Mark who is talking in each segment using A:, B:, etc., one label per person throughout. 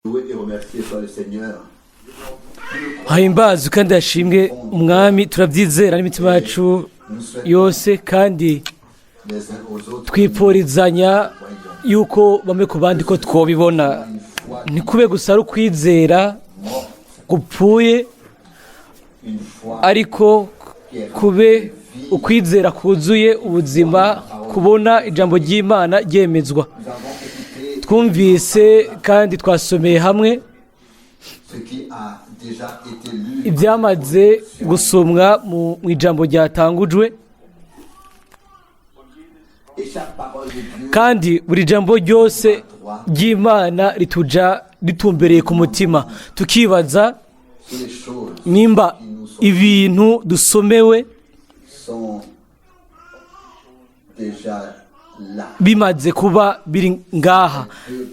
A: Loué et remercié soit le Seigneur.
B: Hahimbazwe kandi hashimwe Umwami. Turabyizera n'imitima yacu
A: Nous souhaitons
B: yose kandi
A: les uns aux autres
B: twifurizanya yuko bamwe ku bandi ko twobibona.
A: une foi
B: Ntikube gusa ari ukwizera
A: morte,
B: gupfuye,
A: une foi
B: ariko kube ukwizera kuzuye ubuzima, kubona ijambo ry'Imana ryemezwa.
A: Nous avons écouté
B: Twumvise kandi twasomeye hamwe
A: ce qui a déjà été lu.
B: ibyamaze gusomwa mu ijambo ryatangujwe.
A: Et chaque parole de Dieu
B: Kandi buri jambo ryose ry'Imana rituja ritumbereye ku mutima, tukibaza
A: sur les choses
B: nimba ibintu dusomewe
A: sont déjà là.
B: bimaze kuba biri ngaha,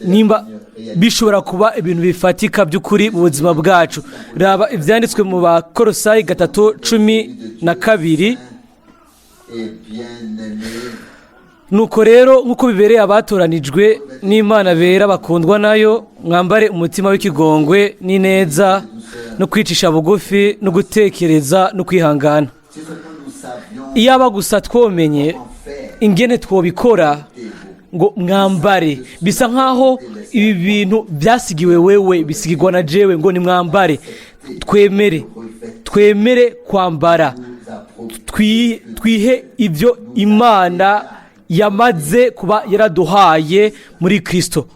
B: nimba bishobora kuba ibintu bifatika by'ukuri mu buzima bwacu. Raba ibyanditswe mu Bakorosayi 3:12.
A: Et bien-aimé,
B: Nuko rero, nk'uko bibereye abatoranijwe n'Imana bera bakundwa nayo, mwambare umutima w'ikigongwe n'ineza no kwicisha bugufi no gutekereza no kwihangana.
A: Si seulement nous savions
B: Iyaba gusa twomenye
A: en faire
B: ingene twobikora. Ngo mwambare, bisa nkaho ibi bintu byasigiwe wewe, bisigirwa na jewe, ngo nimwambare, twemere, twemere kwambara,
A: nous approprier
B: twihe ibyo Imana yamaze kuba yaraduhaye muri Kristo.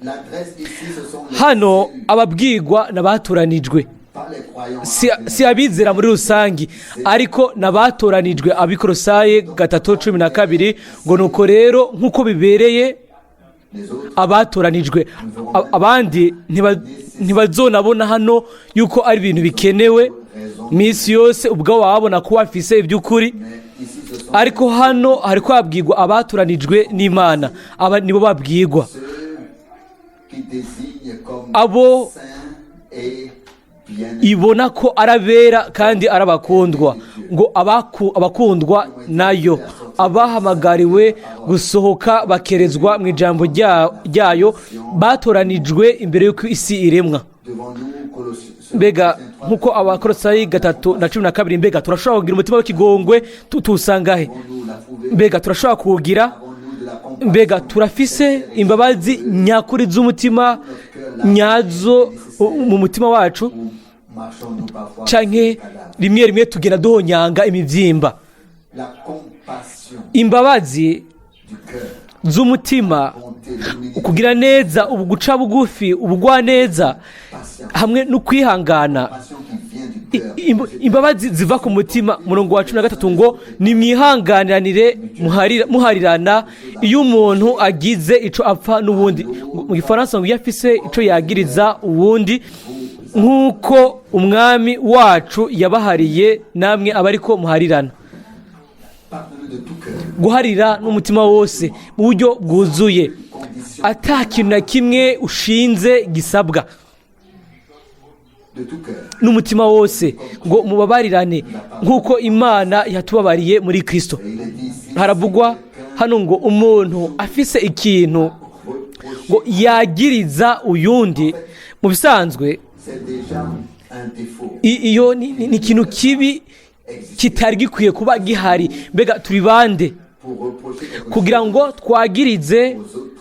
A: L'adresse ici, ce sont les
B: Hano
A: élus,
B: ababwirwa n'abatoranijwe,
A: pas les croyants.
B: si abizera muri rusange, ariko n'abatoranijwe. Abikorosaye 3:12 ngo: "Nuko rero, nk'uko bibereye
A: Les autres,
B: abatoranijwe." Abandi ntibazonabona hano yuko ari ibintu bikenewe. Minsi yose ubwo babona ko bafise iby'ukuri,
A: mais ici, ce sont
B: ariko hano hari kwabwirwa abatoranijwe n'Imana. Aba nibo babwirwa,
A: ceux qui désignent comme
B: abo
A: saints et bien-aimés.
B: ibona ko ari abera kandi ari abakundwa, ngo abakundwa nayo, abahamagariwe gusohoka bakerezwa mu ijambo ryayo, batoranijwe imbere y'uko isi iremwa.
A: Devant nous, Colossiens
B: Mbega
A: 3,
B: nk'uko Abakorosayi 3:12, mbega turashobora kugira umutima w'ikigongwe? Tuwusanga he?
A: Pouvons-nous la trouver?
B: Mbega turashobora kuwugira?
A: Avons-nous de la compassion
B: Mbega turafise imbabazi nyakuri z'umutima nyazo mu mutima wacu,
A: ou marchons-nous parfois
B: canke
A: comme des cadavres?
B: rimwe rimwe tugenda duhonyanga imivyimba?
A: La compassion
B: Imbabazi
A: du cœur,
B: z'umutima,
A: bonté, l'humilité,
B: ukugira neza, ubu guca bugufi, ubugwaneza
A: patience,
B: hamwe no kwihangana.
A: passion qui vient du cœur.
B: Imbabazi ziva ku mutima. Murongo wa 13 ngo: "Nimwihanganiranire muharirana iyo umuntu agize ico apfa n'uwundi." Mu Gifaransa ngo: "Iyo afise ico yagiriza uwundi, nk'uko Umwami wacu yabahariye, namwe aba ariko muharirana."
A: Pardonnez de tout cœur.
B: Guharira n'umutima wose mu buryo bwuzuye,
A: Condition
B: ata kintu na kimwe ushinze gisabwa.
A: de tout cœur.
B: N'umutima wose ngo mubabarirane nk'uko Imana yatubabariye muri Kristo.
A: Et il est dit ici,
B: Haravugwa hano ngo umuntu afise ikintu ngo yagiriza uyundi, mu bisanzwe
A: c'est déjà un défaut.
B: iyo ni ikintu kibi kitari gikwiye kuba gihari. Mbega turi bande
A: Pour reprocher quelque
B: kugira ngo twagirize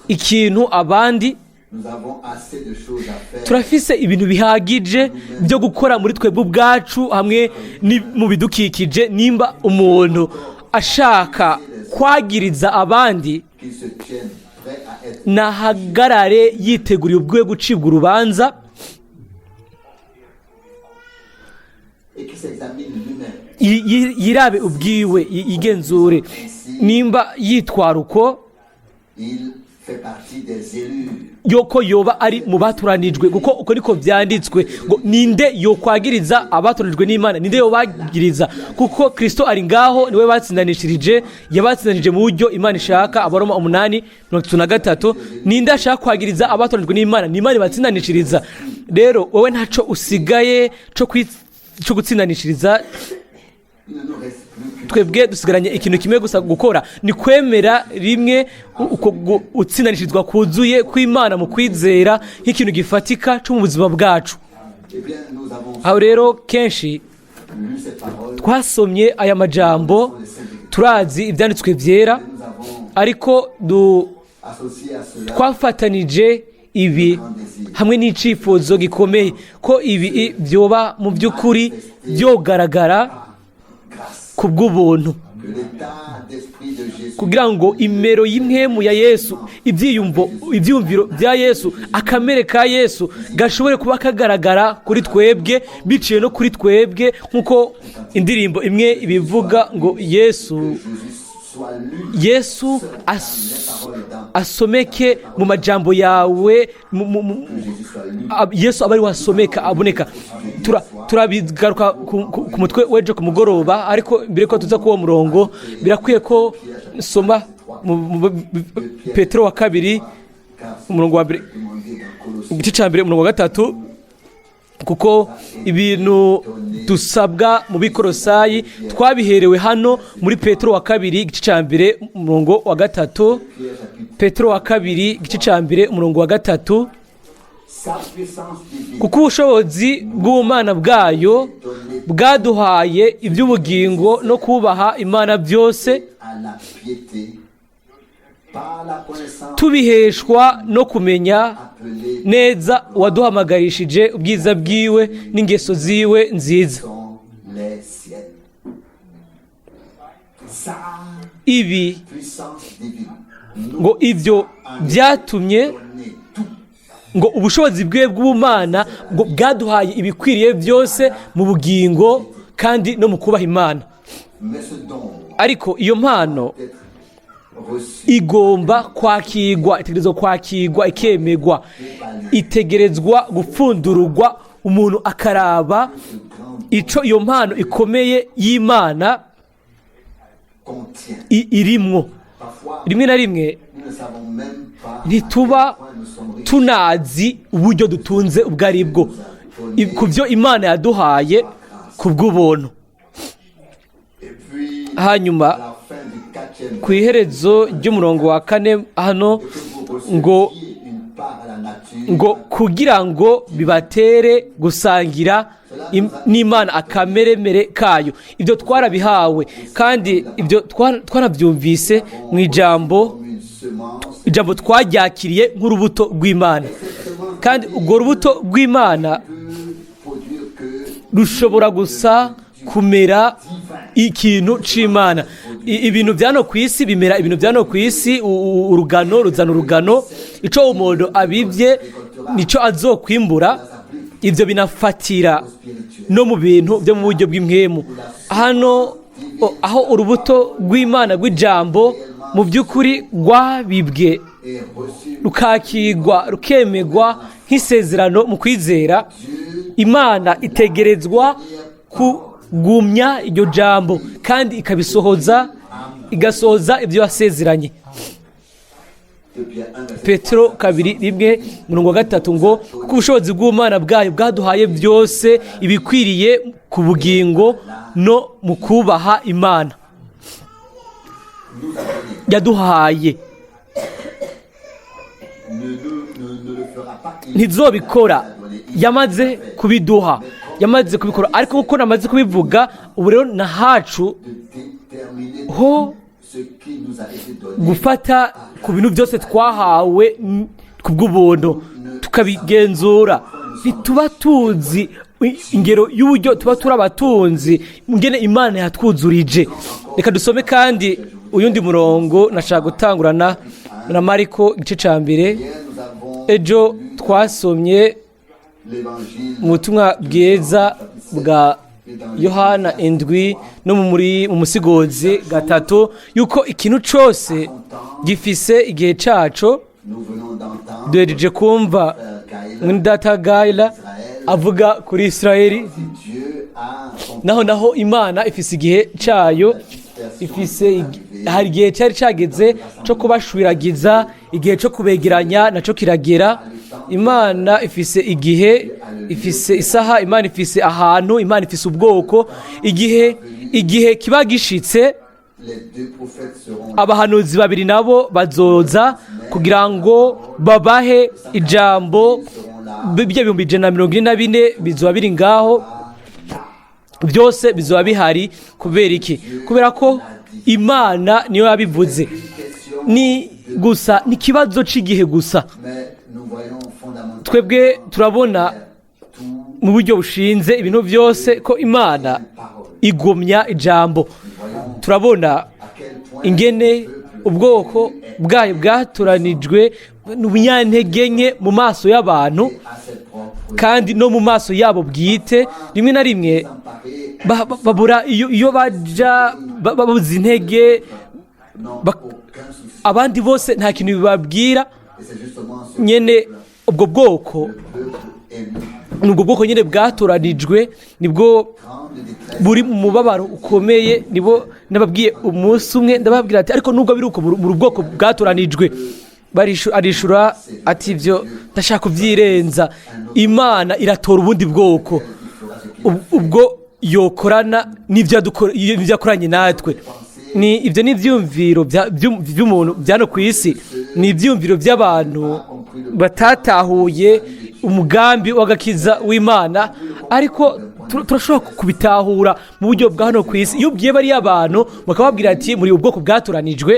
B: ikintu abandi?
A: Nous avons assez de choses à faire.
B: Turafise ibintu bihagije byo gukora muri twebwe ubwacu hamwe mu bidukikije. Nimba umuntu ashaka kwagiriza abandi,
A: Qu'il se tienne prêt à être
B: nahagarare yiteguriye ubwiwe gucibwa urubanza,
A: et qu'il s'examine lui-même.
B: Yirabe ubwiwe, yigenzure. Nimba yitwara uko,
A: Il fait partie des élus.
B: yoko yoba ari mu batoranijwe, kuko uko niko byanditswe ngo: "Ninde yokwagiriza abatoranijwe n'Imana? Ninde yobagiriza?" Kuko Kristo ari ngaho, niwe batsindanishirije, yabatsindanije mu buryo Imana ishaka. Abaroma 8:33. Ninde ashaka kwagiriza abatoranijwe n'Imana? Ni Imana ibatsindanishiriza. Rero wowe ntaco usigaye co gutsindanishiriza.
A: Il ne nous reste plus
B: Twebwe dusigaranye ikintu kimwe gusa gukora, ni kwemera rimwe uko utsindanishirizwa kuzuye kw'Imana mu kwizera nk'ikintu gifatika cyo mu buzima bwacu.
A: Eh bien, nous avons
B: Aho rero kenshi
A: lu cette parole,
B: twasomye aya majambo, turazi ibyanditswe byera,
A: nous avons
B: ariko
A: associé à cela
B: twafatanije ibi hamwe n'icyifuzo gikomeye ko ibi byoba mu by'ukuri byogaragara
A: grâce.
B: ku bw'ubuntu,
A: Que l'état d'esprit de Jésus
B: kugira ngo imero y'impwemu ya Yesu, ibyiyumvo, ibyiyumviro bya Yesu, akamere ka Yesu gashobore kuba kagaragara kuri twebwe, biciye no kuri twebwe, nk'uko indirimbo imwe ibivuga ngo Yesu,
A: Jésus soit lu
B: Yesu asomeke mu majambo yawe
A: Jésus soit lu
B: Yesu aba ari wasomeka aboneka. Turabigaruka ku mutwe w'ejo ku mugoroba, ariko mbere ko tuza kuwo murongo, birakwiye ko nsoma Petero wa kabiri, umurongo wa mbere,
A: demandé dans Colossiens
B: igice cya mbere, umurongo wa gatatu, kuko ibintu dusabwa mu Bikorosayi twabiherewe hano muri Petero wa kabiri, igice cya mbere, umurongo wa gatatu.
A: Pierre chapitre
B: Petero wa kabiri, igice cya mbere, umurongo wa gatatu.
A: Sa puissance divine
B: Kuko ubushobozi bw'ubumana bwayo bwaduhaye iby'ubugingo no kubaha Imana byose,
A: à la piété par la connaissance
B: tubiheshwa no kumenya
A: appelée
B: neza uwaduhamagarishije ubwiza bwiwe n'ingeso ziwe nziza.
A: Sont les siennes. Sa
B: Ibi
A: puissance divine nous
B: ngo ibyo byatumye
A: donner tout
B: ngo ubushobozi bwe bw'ubumana ngo bwaduhaye ibikwiriye byose mu bugingo kandi no mu kubaha Imana.
A: Mais ce don
B: Ariko iyo mpano
A: être reçu
B: igomba kwakirwa, itegerezwa kwakirwa, ikemegwa, itegerezwa gupfundururwa, umuntu akaraba
A: de grand
B: ico iyo mpano ikomeye y'Imana
A: contient.
B: irimwo.
A: Parfois,
B: Rimwe na rimwe
A: nous ne savons même pas à
B: ntituba
A: quel point nous sommes riches.
B: tunazi uburyo dutunze ubwo ari bwo ku byo Imana yaduhaye ku bw'ubuntu.
A: Et puis,
B: Hanyuma
A: à la fin du quatrième,
B: ku iherezo ry'umurongo wa kane hano
A: que vous
B: ngo
A: receviez une part à la nature
B: ngo kugira ngo bibatere gusangira n'Imana akameremere kayo. Ibyo twarabihawe, kandi ibyo twarabyumvise mu ijambo.
A: Comme une semence.
B: Ijambo twaryakiriye nk'urubuto rw'Imana, kandi urwo rubuto rw'Imana
A: Peut produire que
B: rushobora gusa kumera ikintu c'Imana. Ibintu bya no ku isi bimera ibintu bya no ku isi. Urugano ruzana urugano. Ico umuntu abibye nico azokwimbura. Ibyo binafatira no mu bintu byo mu buryo bw'impwemu hano, aho urubuto rw'Imana rw'ijambo mu by'ukuri rwabibwe,
A: et reçu
B: rukakirwa, rukemegwa nk'isezerano mu kwizera. Imana itegerezwa kugumya iryo jambo kandi ikabisohoza, igasohoza ibyo yasezeranye.
A: De Pierre 1, verset
B: Petero kabiri rimwe, umurongo wa gatatu, ngo kuko ubushobozi bw'ubumana bwayo bwaduhaye byose ibikwiriye ku bugingo no mu kubaha Imana.
A: Nous a donné
B: Yaduhaye.
A: ne le fera pas. Il
B: Ntizobikora.
A: a donné. Il
B: Yamaze
A: l'a fait.
B: kubiduha, yamaze kubikora. Ariko kuko namaze kubivuga, ubu rero nahacu
A: De déterminer
B: ho
A: ce qui nous a été donné.
B: gufata ku bintu byose twahawe ku bw'ubuntu, tukabigenzura. Ntituba tuzi ingero y'uburyo tuba turi abatunzi, ingene Imana yatwuzurije. Reka dusome kandi uyundi murongo. Nashaka gutangurana na Mariko igice cya mbere.
A: Hier, nous avons
B: Ejo twasomye
A: l'évangile
B: mu butumwa bwiza bwa Yohana 7 no muri mu Musigozi 3 yuko ikintu cyose gifise igihe cyaco.
A: Nous venons d'entendre
B: Duhejeje kumva
A: Gaël,
B: mwene data Gayila avuga kuri Israeli.
A: si Dieu a son
B: Naho Imana ifise igihe cyayo, ifise hari igihe cyari cyageze cyo kubashwiragiza, igihe cyo kubegeranya nacyo kiragera. Imana ifise igihe, ifise isaha, Imana ifise ahantu, Imana ifise ubwoko, igihe. Igihe kiba gishitse,
A: Les deux prophètes seront
B: abahanuzi babiri nabo bazoza kugira ngo babahe ijambo. Ibyo 144,000 bizoba biri ngaho byose, bizoba bihari. Kubera iki? Kubera ko Imana niyo yabivuze. Ni gusa ni ikibazo cy'igihe gusa.
A: Mais nous voyons fondamentalement
B: Twebwe turabona
A: tout
B: mu buryo bushinze ibintu byose ko Imana
A: parole.
B: igumya ijambo. Turabona
A: À quel point
B: ingene ubwoko bwayo bwatoranijwe n'ubunyantege nke mu maso y'abantu
A: à ses propres
B: kandi no mu maso yabo bwite. Rimwe na rimwe
A: emparés
B: babura iyo baja, babuze intege.
A: N'ont aucun souci.
B: Abandi bose nta kintu bibabwira.
A: Et c'est justement ce
B: Nyene ubwo bwoko,
A: peuple élu,
B: ni ubwo bwoko nyine bwatoranijwe, nibwo
A: grande détresse,
B: buri mu mubabaro ukomeye. Nibo nababwiye umunsi umwe, ndababwira ati: "Ariko nubwo biri uko, muri ubwoko bwatoranijwe." Arishura ati: "Ibyo ndashaka kubyirenza. Imana iratora ubundi bwoko ubwo yokorana n'ibyo yakoranye natwe." Ni ibyo, ni ibyiyumviro by'umuntu bya no ku isi, ni ibyiyumviro by'abantu batatahuye umugambi w'agakiza w'Imana. Ariko turashobora kubitahura mu buryo bwa hano ku isi. Iyo ubwiye bariya abantu bakababwira ati: "Muri ubwoko bwatoranijwe,"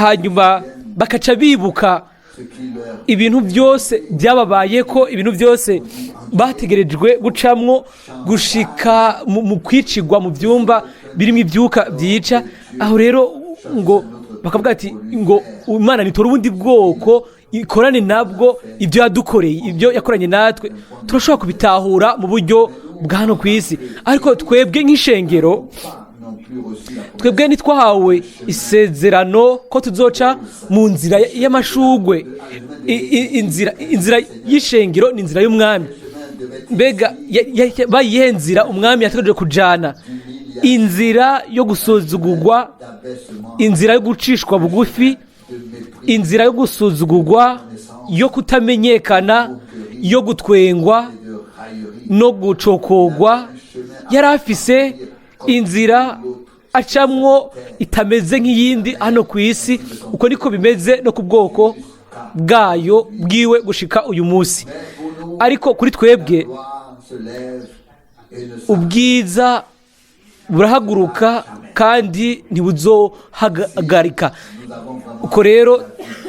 B: hanyuma bakaca bibuka
A: ce qui leur
B: ibintu byose byababaye, ko ibintu byose bategerejwe gucamwo gushika mu kwicigwa mu byumba birimo ibyuka byica, aho rero ngo bakavuga ati ngo Imana nitora ubundi bwoko ikorane nabwo ibyo yadukoreye, ibyo yakoranye natwe, turashobora kubitahura mu buryo bwa hano ku isi. Ariko twebwe nk'ishengero,
A: pas non plus reçu la promesse
B: twebwe ntitwahawe isezerano ko tuzoca mu nzira y'amashugwe. Inzira y'ishengero ni inzira y'umwami.
A: chemin devait
B: Mbega bayihe nzira umwami yategereje kujana? Inzira yo gusuzugurwa,
A: d'abaissement,
B: inzira yo gucishwa bugufi,
A: de mépris,
B: inzira yo gusuzugurwa, yo kutamenyekana, yo gutwengwa
A: de raillerie.
B: no gucokogwa. Yari afise inzira acamwo itameze nk'iyindi hano ku isi. Uko niko bimeze no ku bwoko bwayo bwiwe gushika uyu munsi. Ariko kuri twebwe,
A: Gloire se lève et ne s'arrête
B: ubwiza burahaguruka kandi ntibuzohagarika.
A: Nous avons vraiment
B: Uko rero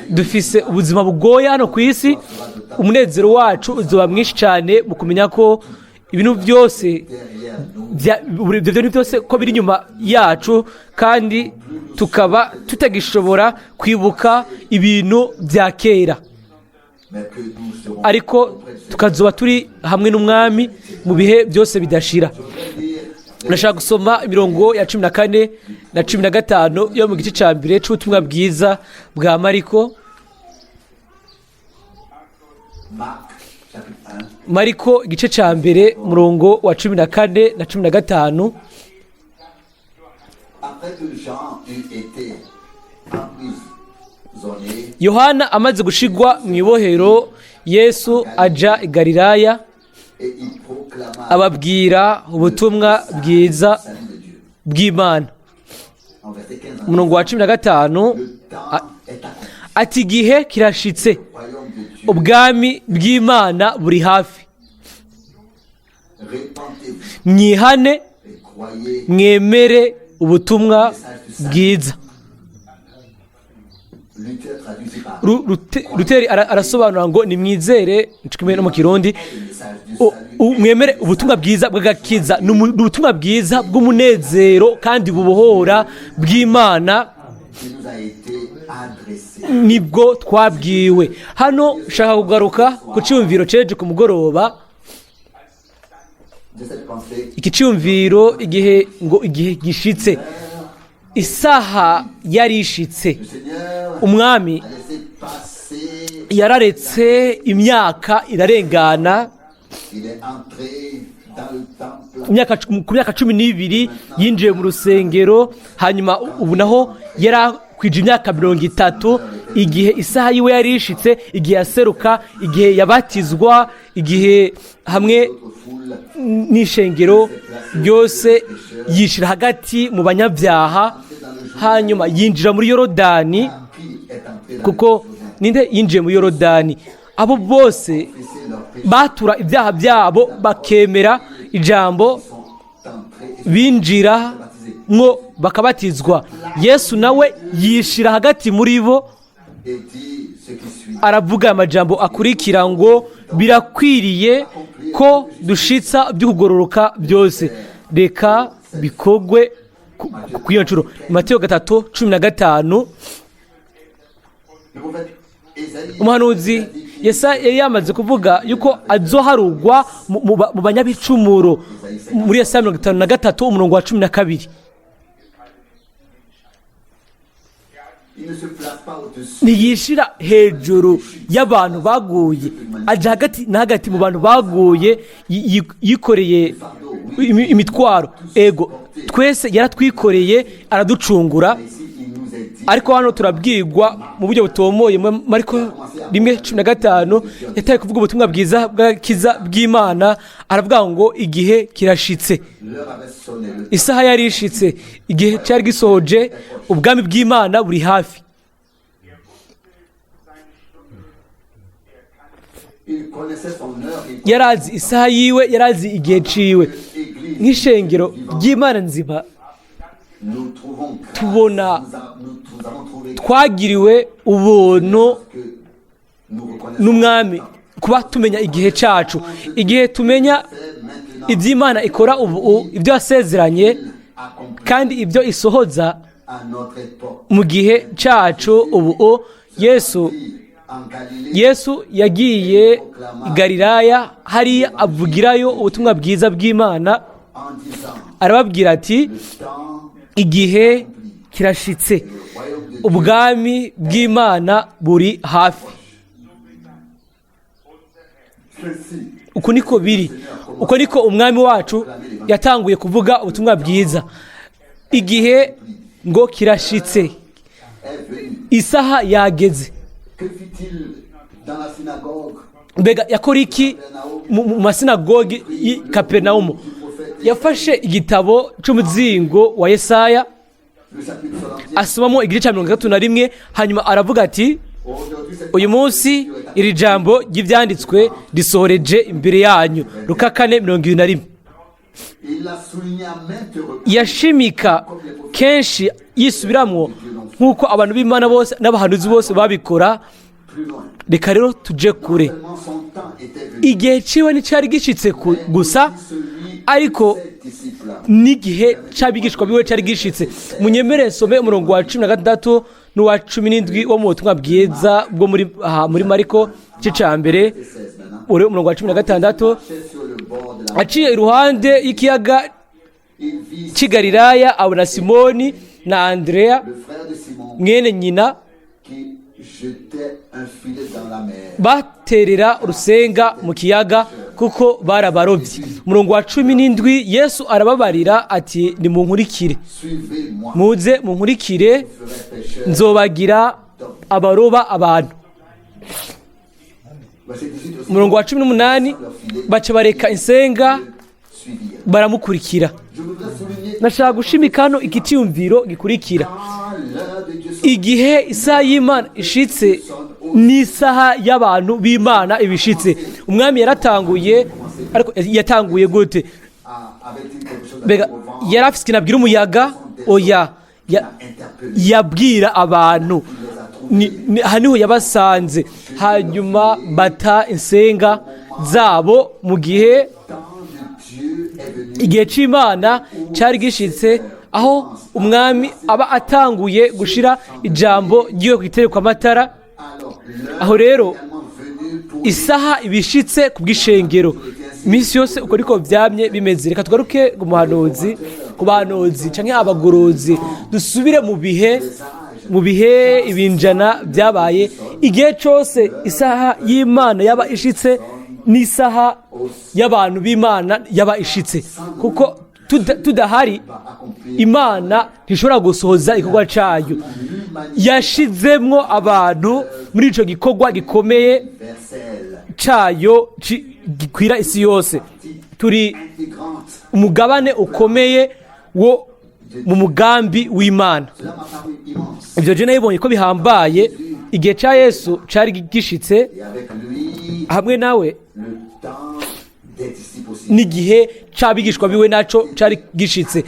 B: dufise ubuzima bugoye hano ku isi, umunezero wacu uzoba mwinshi cyane mu kumenya ko ibintu byose
A: derrière nous.
B: Ibyo bintu byose ko biri inyuma yacu, kandi tukaba tutagishobora kwibuka ibintu bya kera,
A: Mais que nous serons
B: ariko
A: auprès de
B: tukazoba turi hamwe n'umwami mu bihe byose bidashira.
A: lire
B: Ndashaka gusoma imirongo ya 14 na 15 yo mu gice cya mbere c'ubutumwa bwiza bwa Mariko.
A: Marc, chapitre 1,
B: Mariko igice cya mbere, umurongo wa 14 na 15.
A: Après que Jean eut été emprisonné,
B: Yohana amaze gushigwa mu ibohero, Yesu aja i Galilaya,
A: et il proclama
B: ababwira ubutumwa bwiza
A: le salut de Dieu.
B: bw'Imana.
A: En verset 15,
B: Umurongo wa 15,
A: le temps est accompli.
B: ati: "Igihe kirashitse,
A: Le royaume de Dieu,
B: ubwami bw'Imana buri hafi.
A: Répentez-vous
B: Mwihane,
A: et croyez
B: mwemere ubutumwa bwiza."
A: Luther traduisit par
B: Luteri arasobanura ngo nimwizere, kimwe no mu Kirundi,
A: le message du salut
B: mwemere ubutumwa bwiza bw'agakiza. Ni ubutumwa bwiza bw'umunezero kandi bubohora bw'Imana
A: qui nous a été adressé.
B: nibwo twabwiwe. Hano nshaka kugaruka ku cyumviro ceje ku mugoroba.
A: De cette pensée,
B: Iki cyumviro, igihe ngo igihe gishitse, isaha yari ishitse.
A: le Seigneur
B: Umwami
A: a laissé passer,
B: yararetse imyaka irarengana.
A: il est entré dans le temple
B: Ku myaka 12 yinjiye mu rusengero, hanyuma ubu naho yarakwije imyaka 30 igihe isaha yiwe yari ishitse, igihe yaseruka, igihe yabatizwa, igihe hamwe
A: notre foule
B: N'ishengero ryose yishira hagati mu banyabyaha, hanyuma yinjira muri Yorodani.
A: Qui est entré dans
B: Kuko ninde yinjiye muri Yorodani? Abo bose
A: confesser leur péché
B: batura ibyaha byabo, bakemera ijambo,
A: sont entrés et
B: binjira mwo bakabatizwa. Yesu nawe yishira hagati muri bo,
A: et dit ce qui suit.
B: aravuga amajambo akurikira ngo: "Birakwiriye ko dushitsa by'ukugororoka byose, reka bikogwe ku iyo nshuro." Mateyo 3:15.
A: Le prophète Ésaïe
B: Umuhanuzi Yesaya yari yamaze kuvuga yuko azoharugwa mu banyabicumuro, muri Yesaya 53 umurongo wa 12.
A: Il ne se place pas au-dessus
B: Ntiyishira hejuru y'abantu baguye, aja hagati na hagati mu bantu baguye, yikoreye imitwaro. Ego, twese yaratwikoreye, araducungura.
A: Ici, il nous est dit
B: Ariko hano turabwirwa mu buryo butomoye mu Mariko 1:15, yataye kuvuga ubutumwa bwiza bw'akiza bw'Imana, aravuga ngo: "Igihe kirashitse."
A: L'heure avait sonné. Le
B: Isaha yari ishitse, igihe cyari gisohoje, ubwami bw'Imana buri hafi.
A: Il connaissait son heure. Il
B: Yarazi isaha yiwe, yarazi igihe ciwe.
A: Église,
B: Nk'ishengero ry'Imana nzima,
A: nous trouvons grâce.
B: tubona
A: Nous avons trouvé
B: twagiriwe ubuntu
A: que nous reconnaissons
B: n'Umwami kuba tumenya igihe cacu. Igihe tumenya
A: c'est maintenant
B: iby'Imana ikora ubu, ibyo yasezeranye
A: accompli
B: kandi ibyo isohoza
A: à notre époque.
B: mu gihe cacu ubu. Yesu,
A: En Galilée,
B: Yesu yagiye i Galilaya, hariya avugirayo ubutumwa bwiza bw'Imana,
A: en disant:
B: arababwira ati:
A: Le temps,
B: "Igihe kirashitse,
A: le royaume de Dieu
B: ubwami bw'Imana buri hafi."
A: Ceci
B: Uku niko biri, uko niko Umwami wacu yatanguye kuvuga ubutumwa bwiza. Igihe ngo kirashitse,
A: est venu.
B: isaha yageze.
A: Que fit-il dans la synagogue?
B: Mbega yakora iki mu masinagogi y'i Kaperinawumu? Yafashe igitabo c'umuzingo wa Yesaya,
A: Le chapitre 61.
B: asomamo igice cya 31, hanyuma aravuga ati:
A: Aujourd'hui, cette
B: "Uyu munsi iri jambo ry'ibyanditswe risohoreje imbere yanyu." Luka 4:21.
A: Il l'a souligné à maintes reprises.
B: Yashimika kenshi, yisubiramwo nk'uko abantu b'Imana bose n'abahanuzi bose babikora.
A: Plus loin.
B: Reka rero tuje kure.
A: Seulement son temps était venu.
B: Igihe ciwe nticyari gishitse gusa,
A: Celui
B: ariko
A: de ses disciples.
B: n'igihe c'abigishwa biwe cari gishitse. Munyemere nsome umurongo wa 16 n'uwa 17 wo mu butumwa bwiza bwo muri aha, muri Mariko igice ca mbere.
A: 16 maintenant.
B: Uri umurongo wa 16.
A: Marchait sur le bord de la
B: Aciye iruhande y'ikiyaga
A: Il vit
B: cy'i Galilaya, abona Simoni na Andereya
A: le frère de Simon
B: mwene nyina
A: qui jetait un filet dans la mer.
B: baterera urusenga mu kiyaga, kuko barabarobyi. Umurongo wa 17, Yesu arababarira ati: "Nimunkurikire."
A: Suivez-moi,
B: "Muze munkurikire,
A: je ferai pêcheur.
B: nzobagira abaroba abantu."
A: Verset 18 aussi.
B: Umurongo wa 18, baca bareka insenga,
A: Suivirent.
B: baramukurikira.
A: Je voudrais souligner
B: Nashaka gushimika hano ikiciyumviro gikurikira.
A: quand l'heure de Dieu sonne,
B: Igihe isaha y'Imana ishitse, n'isaha y'abantu b'Imana ibishitse. Umwami yaratanguye, ariko yatanguye gute?
A: Avait-il quelque chose à
B: Mbega
A: dire au vent?
B: yari afise ikintu abwira umuyaga? Oya,
A: Interpellé.
B: yabwira abantu. Aha niho yabasanze, hanyuma bata insenga zabo mu gihe
A: Temps de Dieu est venu.
B: igihe c'Imana cari gishitse, aho Umwami aba atanguye gushira ijambo ryiwe ku gitereko amatara.
A: Alors, l'heure
B: Aho rero
A: est également venue pour
B: isaha ibishitse ku bw'ishengero. Iminsi yose uko niko vyamye bimeze. Reka tugaruke ku muhanuzi, ku bahanuzi canke abagorozi, dusubire mu bihe ibinjana byabaye. Igihe cose isaha y'Imana yaba ishitse, n'isaha y'abantu b'Imana yaba ishitse, kuko tudahari
A: accomplir
B: Imana ntishobora gusohoza igikorwa cayo. Yashizemwo abantu muri ico gikorwa gikomeye
A: universel.
B: cayo gikwira isi yose. Turi
A: Intégrante.
B: umugabane ukomeye wo mu mugambi w'Imana.
A: Cela m'a paru immense.
B: Ibyo je nabibonye ko bihambaye. Igihe ca Yesu cari gishitse,
A: Et avec lui,
B: hamwe nawe
A: le temps des disciples aussi.
B: n'igihe c'abigishwa biwe naco cari gishitse.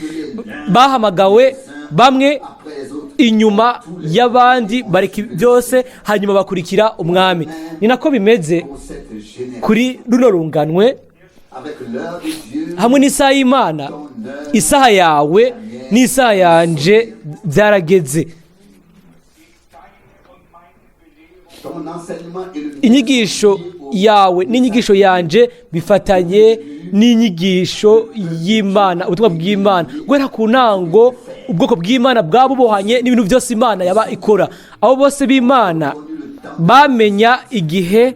B: Bahamagawe bamwe
A: Après les autres,
B: inyuma y'abandi, bareka byose hanyuma bakurikira umwami. Ni nako bimeze
A: pour cette génération.
B: kuri runo runganwe.
A: Avec l'heure de Dieu,
B: Hamwe n'isaha y'Imana,
A: ton heure,
B: isaha yawe n'isaha yanje byarageze.
A: ton enseignement et le mien
B: Inyigisho
A: sont liés au
B: yawe n'inyigisho yanje bifatanye n'inyigisho y'Imana, ubutumwa bw'Imana. Guhera ku ntango, ubwoko bw'Imana bwabubohanye n'ibintu byose Imana yaba ikora. Abo bose b'Imana bamenya igihe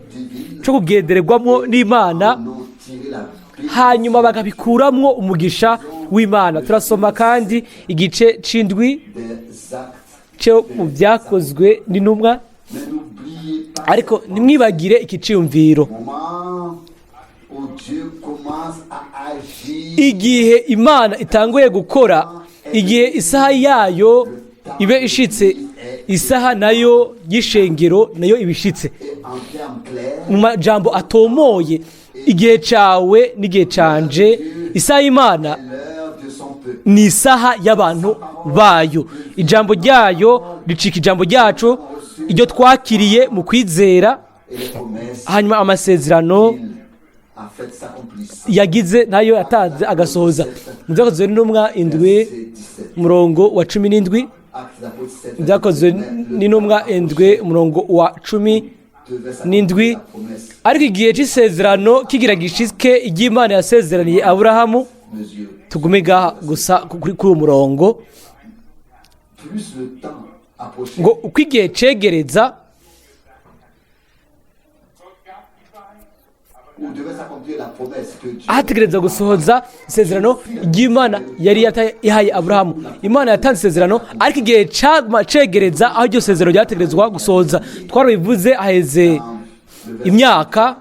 B: cyo kugendererwamo n'Imana,
A: en ont tiré la bénédiction.
B: hanyuma bakabikuramwo umugisha w'Imana. Turasoma kandi igice c'indwi
A: Des actes.
B: cyo mu Byakozwe n'Intumwa.
A: Mais n'oubliez pas
B: Ariko ntimwibagire iki ciyumviro:
A: le moment où Dieu commence à agir,
B: igihe Imana itanguye gukora, igihe isaha yayo ibe ishitse, isaha nayo y'ishengero nayo iba ishitse.
A: Et en termes clairs,
B: Mu majambo atomoye, igihe cawe n'igihe canje, isaha y'Imana
A: l'heure de son peuple.
B: ni isaha y'abantu bayo. Ijambo ryayo ricika ijambo ryacu, iryo twakiriye mu kwizera.
A: Et les promesses
B: Hanyuma amasezerano
A: qu'il a faites s'accomplissent.
B: yagize nayo yatanze agasohoza. Mu Byakozwe n'Intumwa 7,
A: Verset 17.
B: umurongo wa 17.
A: Actes des Apôtres 7,
B: Byakozwe
A: mais le
B: n'Intumwa 7, umurongo wa cumi
A: devait s'accomplir
B: n'indwi.
A: la promesse.
B: Ariko igihe cy'isezerano kigira gishike, iry'Imana yasezeraniye Aburahamu.
A: Mesure.
B: Tugume ngaha gusa kuri uwo murongo.
A: Plus le temps approchait,
B: Ngo uko igihe cegereza,
A: où devait s'accomplir la promesse que Dieu
B: ahategereza gusohoza isezerano ry'Imana yari yahaye Aburahamu. Imana yatanze isezerano, ariko igihe caguma cegereza aho iryo sezerano ryategerezwa gusohoza. Twarabivuze haheze
A: le verset
B: imyaka.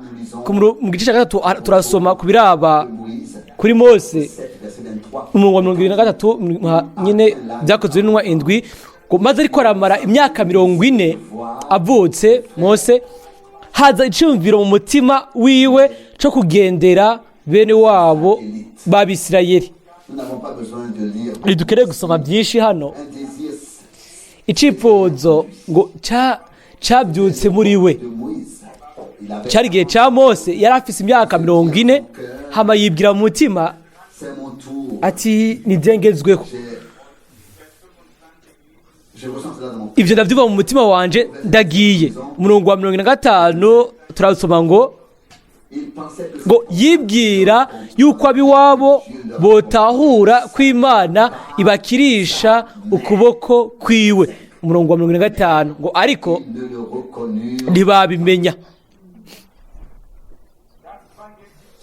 A: nous lisons
B: Mu gice cya gatatu turasoma ku biraba
A: de Moïse
B: kuri Mose,
A: 7, verset 23.
B: umurongo wa 73 nyine, Byakozwe n'Intumwa 7, ngo maze ariko aramara imyaka 40 avutse Mose, haza iciyumviro mu mutima wiwe cyo kugendera bene wabo b'Abisirayeli.
A: Nous n'avons pas besoin de lire.
B: Ntidukeneye gusoma byinshi hano.
A: Un désir
B: Icyifuzo ngo cabyutse muri we.
A: de Moïse. Il avait,
B: Cyari igihe cya Mose, yari afise imyaka 40, hama yibwira mu mutima
A: c'est mon tour.
B: ati: "Ntibyengezweho."
A: Je ressens cela dans mon cœur.
B: Ibyo ndabyumva mu mutima wanje, ndagiye. Umurongo wa 45 turasoma ngo
A: Il pensait que
B: ngo yibwira yuko ab'iwabo botahura ko Imana ibakirisha ukuboko kwiwe. Umurongo wa 45 ngo ariko
A: ils ne le reconnurent.
B: ntibabimenya.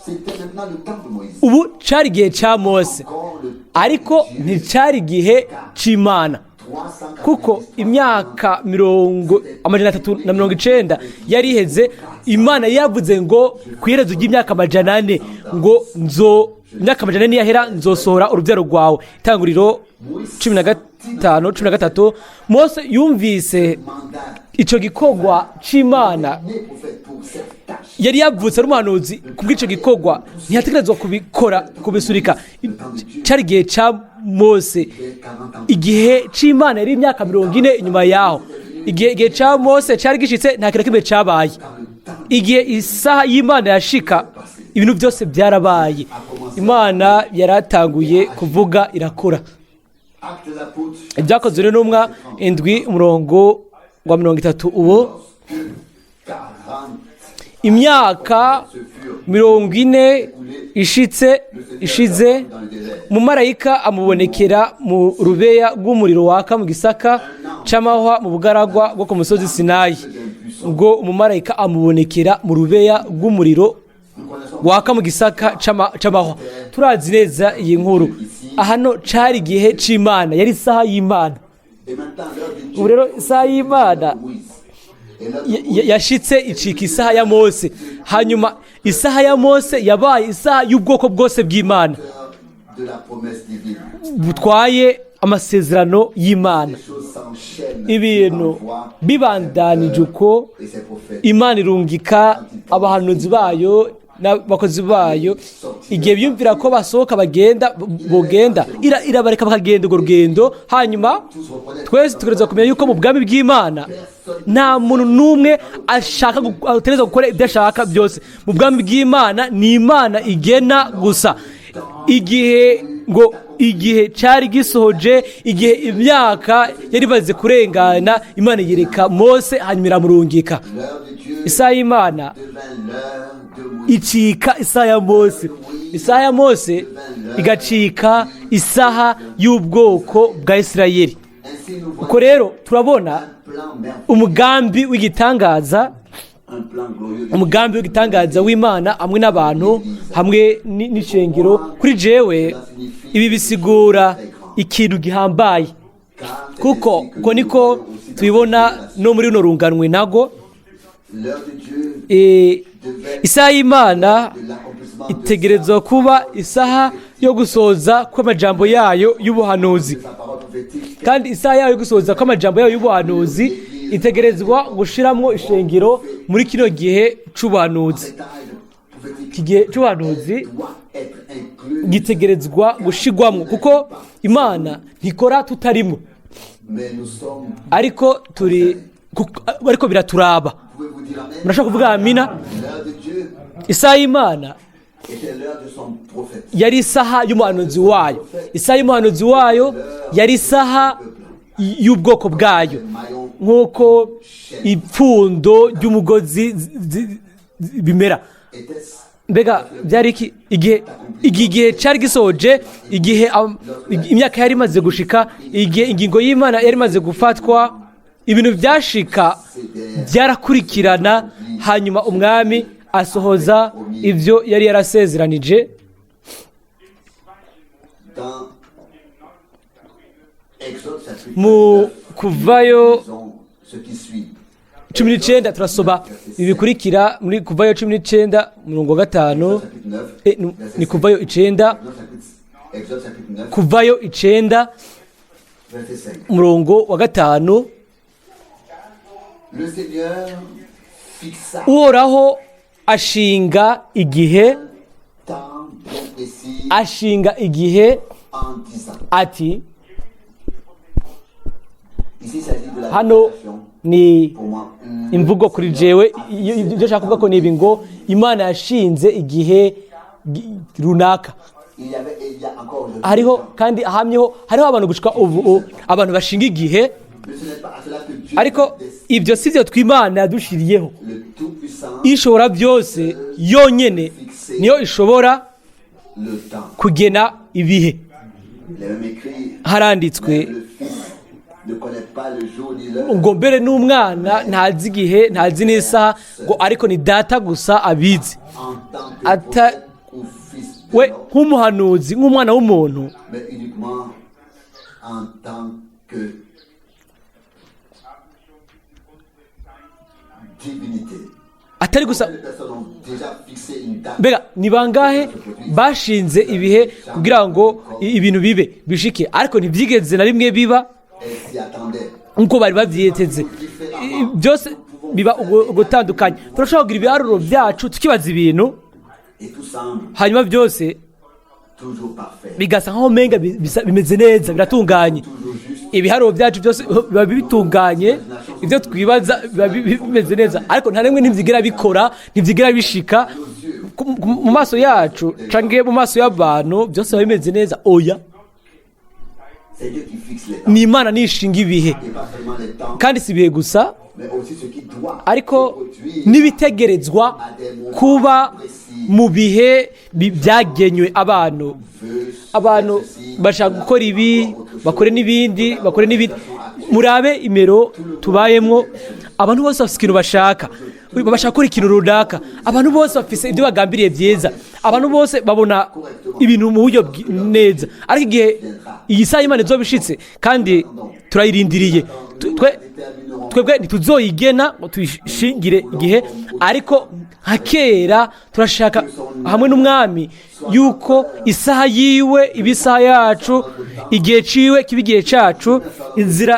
A: C'était maintenant le temps de Moïse.
B: Ubu cari igihe cya Mose,
A: Encore le temps
B: ariko
A: de Dieu.
B: nticari igihe c'Imana,
A: 393
B: kuko imyaka 390 yari iheze. Imana yavuze ngo ku iherezo ry'imyaka 400, ngo nzo imyaka 400 niyahera nzosohora urubyaro rwawe. Itanguriro 15, 13. Mose yumvise
A: mandat
B: ico gikorwa c'Imana.
A: né prophète pour cette tâche.
B: Yari yavutse ari umuhanuzi kubw'ico gikorwa, ntiyategerezwa kubikora, kubisurika. Cari igihe ca Mose.
A: Des 40 ans.
B: Igihe c'Imana yari imyaka 40 inyuma yaho. Igihe ca Mose cari gishitse, nta kintu na kimwe cabaye.
A: Quand le temps
B: Igihe isaha y'Imana yashika, ibintu byose byarabaye. Imana yaratanguye kuvuga, irakora.
A: Actes des Apôtres,
B: Ibyakozwe n'Intumwa 7, umurongo wa 30 uwo.
A: lorsque 40
B: Imyaka
A: se furent
B: 40 ishitse ishize,
A: dans le désert,
B: umumarayika amubonekera mu rubeya rw'umuriro waka mu gisaka c'amahwa mu bugaragwa bwo ku musozi Sinayi. Ubwo umumarayika amubonekera mu rubeya rw'umuriro
A: nous connaissons
B: waka mu gisaka c'amahwa. Turazi neza iyi nkuru. Ahano cari igihe c'Imana, yari isaha y'Imana.
A: Et maintenant l'heure de Dieu
B: Ubu rero isaha y'Imana
A: Moïse.
B: yashitse icika isaha ya Mose. Hanyuma isaha ya Mose yabaye isaha y'ubwoko bwose bw'Imana
A: De la promesse divine.
B: butwaye amasezerano y'Imana.
A: Les choses s'enchaînent.
B: Ibintu
A: Envoie
B: bibandanije uko,
A: et ses prophètes.
B: Imana irungika abahanuzi bayo n'abakozi bayo. Igihe biyumvira ko basohoka bagenda, bogenda, irabareka bakagenda urwo rugendo. Hanyuma twese tugerageza kumenya yuko mu bwami bw'Imana nta muntu n'umwe ashaka ategerezwa gukora ibyo ashaka byose. Mu bwami bw'Imana ni Imana igena gusa. Igihe ngo igihe cyari gisohoje, igihe imyaka yari imaze kurengana, Imana yereka Mose, hanyuma iramurungika.
A: L'heure de Dieu
B: Isaha y'Imana
A: devint l'heure de Moïse.
B: icika isaha ya Mose, isaha ya Mose igacika isaha y'ubwoko bwa Isirayeli.
A: Ainsi, nous
B: Uko
A: voyons
B: rero turabona
A: un plan merveilleux,
B: umugambi w'igitangaza,
A: un plan glorieux de
B: umugambi w'igitangaza w'Imana hamwe n'abantu, hamwe n'ishengero. Kuri jewe ibi bisigura ikintu gihambaye,
A: Car c'est
B: kuko
A: ainsi que
B: uko
A: nous
B: niko
A: voyons aussi dans
B: tubibona
A: cette
B: no muri runo runganwe nago.
A: L'heure de Dieu devait
B: Isaha y'Imana
A: de l'accomplissement de
B: itegerezwa kuba isaha yo gusohoza kw'amajambo yayo y'ubuhanuzi.
A: sa parole prophétique.
B: Kandi isaha yayo yo gusohoza kw'amajambo yayo y'ubuhanuzi itegerezwa gushiramwo ishengero muri kino gihe c'ubuhanuzi.
A: Cet âge prophétique
B: Iki gihe c'ubuhanuzi
A: doit être inclus,
B: gitegerezwa gushigwamwo, kuko Imana ntikora tutarimwo.
A: mais nous sommes.
B: Ariko turi ariko biraturaba.
A: Pouvez-vous dire amen?
B: Murashobora kuvuga amina?
A: L'heure de Dieu
B: Isaha y'Imana
A: était l'heure de son prophète.
B: yari isaha y'umuhanuzi wayo. Isaha y'umuhanuzi wayo yari isaha y'ubwoko bwayo,
A: Maillon
B: nk'uko ipfundo ry'umugozi bimera.
A: était-ce
B: Mbega byari iki? Igihe igihe cyari gisoje, igihe imyaka yari imaze gushika, igihe ingingo y'Imana yari imaze gufatwa, ibintu byashika byarakurikirana, hanyuma umwami asohoza ibyo yari yarasezeranije.
A: Dans Exode chapitre
B: Mu
A: 9,
B: Kuvayo
A: disons ce qui suit.
B: 19 turasoma ibi bikurikira muri Kuvayo 19 umurongo wa 5.
A: Exode chapitre 9, verset
B: Ni
A: 5.
B: Kuvayo 9.
A: Exode chapitre 9,
B: Kuvayo 9,
A: verset 5.
B: umurongo wa 5.
A: Le Seigneur fixa
B: Uhoraho ashinga igihe,
A: un temps bien précis
B: ashinga igihe
A: en disant.
B: ati.
A: Ici, il s'agit de la
B: Hano
A: révélation.
B: ni
A: Pour moi, le
B: imvugo kuri jewe, ibyo nshaka kuvuga ko ni ibi ngo Imana yashinze igihe runaka.
A: Il y avait et il y a encore aujourd'hui
B: Hariho
A: des gens.
B: kandi ahamyeho hariho abantu gushika ubu, abantu bashinga igihe.
A: Mais ce n'est pas à cela que Dieu
B: Ariko
A: destine.
B: ibyo si byo tw'Imana yadushiriyeho.
A: Le Tout-Puissant,
B: Ishobora byose yonyene niyo ishobora
A: le temps.
B: kugena ibihe.
A: Il est même écrit,
B: Haranditswe
A: même le Fils ne connaît pas le jour ni l'heure.
B: ngo mbere n'umwana ntazi igihe, ntazi n'isaha, ngo ariko ni Data gusa abizi.
A: En tant que prophète ou fils de
B: We
A: l'homme,
B: nk'umuhanuzi, nk'umwana w'umuntu,
A: mais uniquement en tant que divinité.
B: Atari gusa.
A: Combien de personnes ont déjà fixé une date?
B: Mbega ni bangahe bashinze ibihe kugira ngo ibintu bibe bishike, ariko ntibyigeze na rimwe biba
A: Elles s'y attendaient.
B: nk'uko bari babyiteze? Byose biba ugutandukanye. Turashobora kugira ibiharuro byacu, tukibaza ibintu,
A: Et tout semble
B: hanyuma byose
A: toujours parfait,
B: bigasa nkaho umenga bimeze neza, biratunganye.
A: toujours juste.
B: Ibiharuro byacu byose biba bitunganye, ibyo twibaza biba bimeze neza, ariko nta rimwe ntibyigera bikora, ntibyigera bishika. Mu maso yacu canke mu maso y'abantu byose biba bimeze neza. Oya.
A: C'est Dieu qui fixe les temps.
B: Ni Imana nishinga ibihe.
A: Et pas seulement les temps,
B: Kandi si ibihe gusa,
A: mais aussi ce qui doit
B: ariko
A: se produire
B: n'ibitegerezwa kuba mu bihe byagenywe abantu.
A: veut
B: Abantu
A: faire ceci,
B: bashaka
A: cela,
B: gukora ibi,
A: encore autre chose.
B: bakore n'ibindi, bakore n'ibindi. Murabe imero tubayemwo, abantu bose bafite ikintu bashaka, bashaka gukora ikintu runaka. Abantu bose bafise ibyo bagambiriye byiza, abantu bose babona ibintu mu buryo neza, ariko igihe iyi saha y'Imana izoba ishitse, kandi turayirindiriye, twe
A: Déterminerons
B: Twebwe ntituzoyigena ngo tuyishingire igihe, ariko nka kera turashaka hamwe n'umwami yuko isaha yiwe iba isaha yacu, igihe ciwe kiba igihe cacu, inzira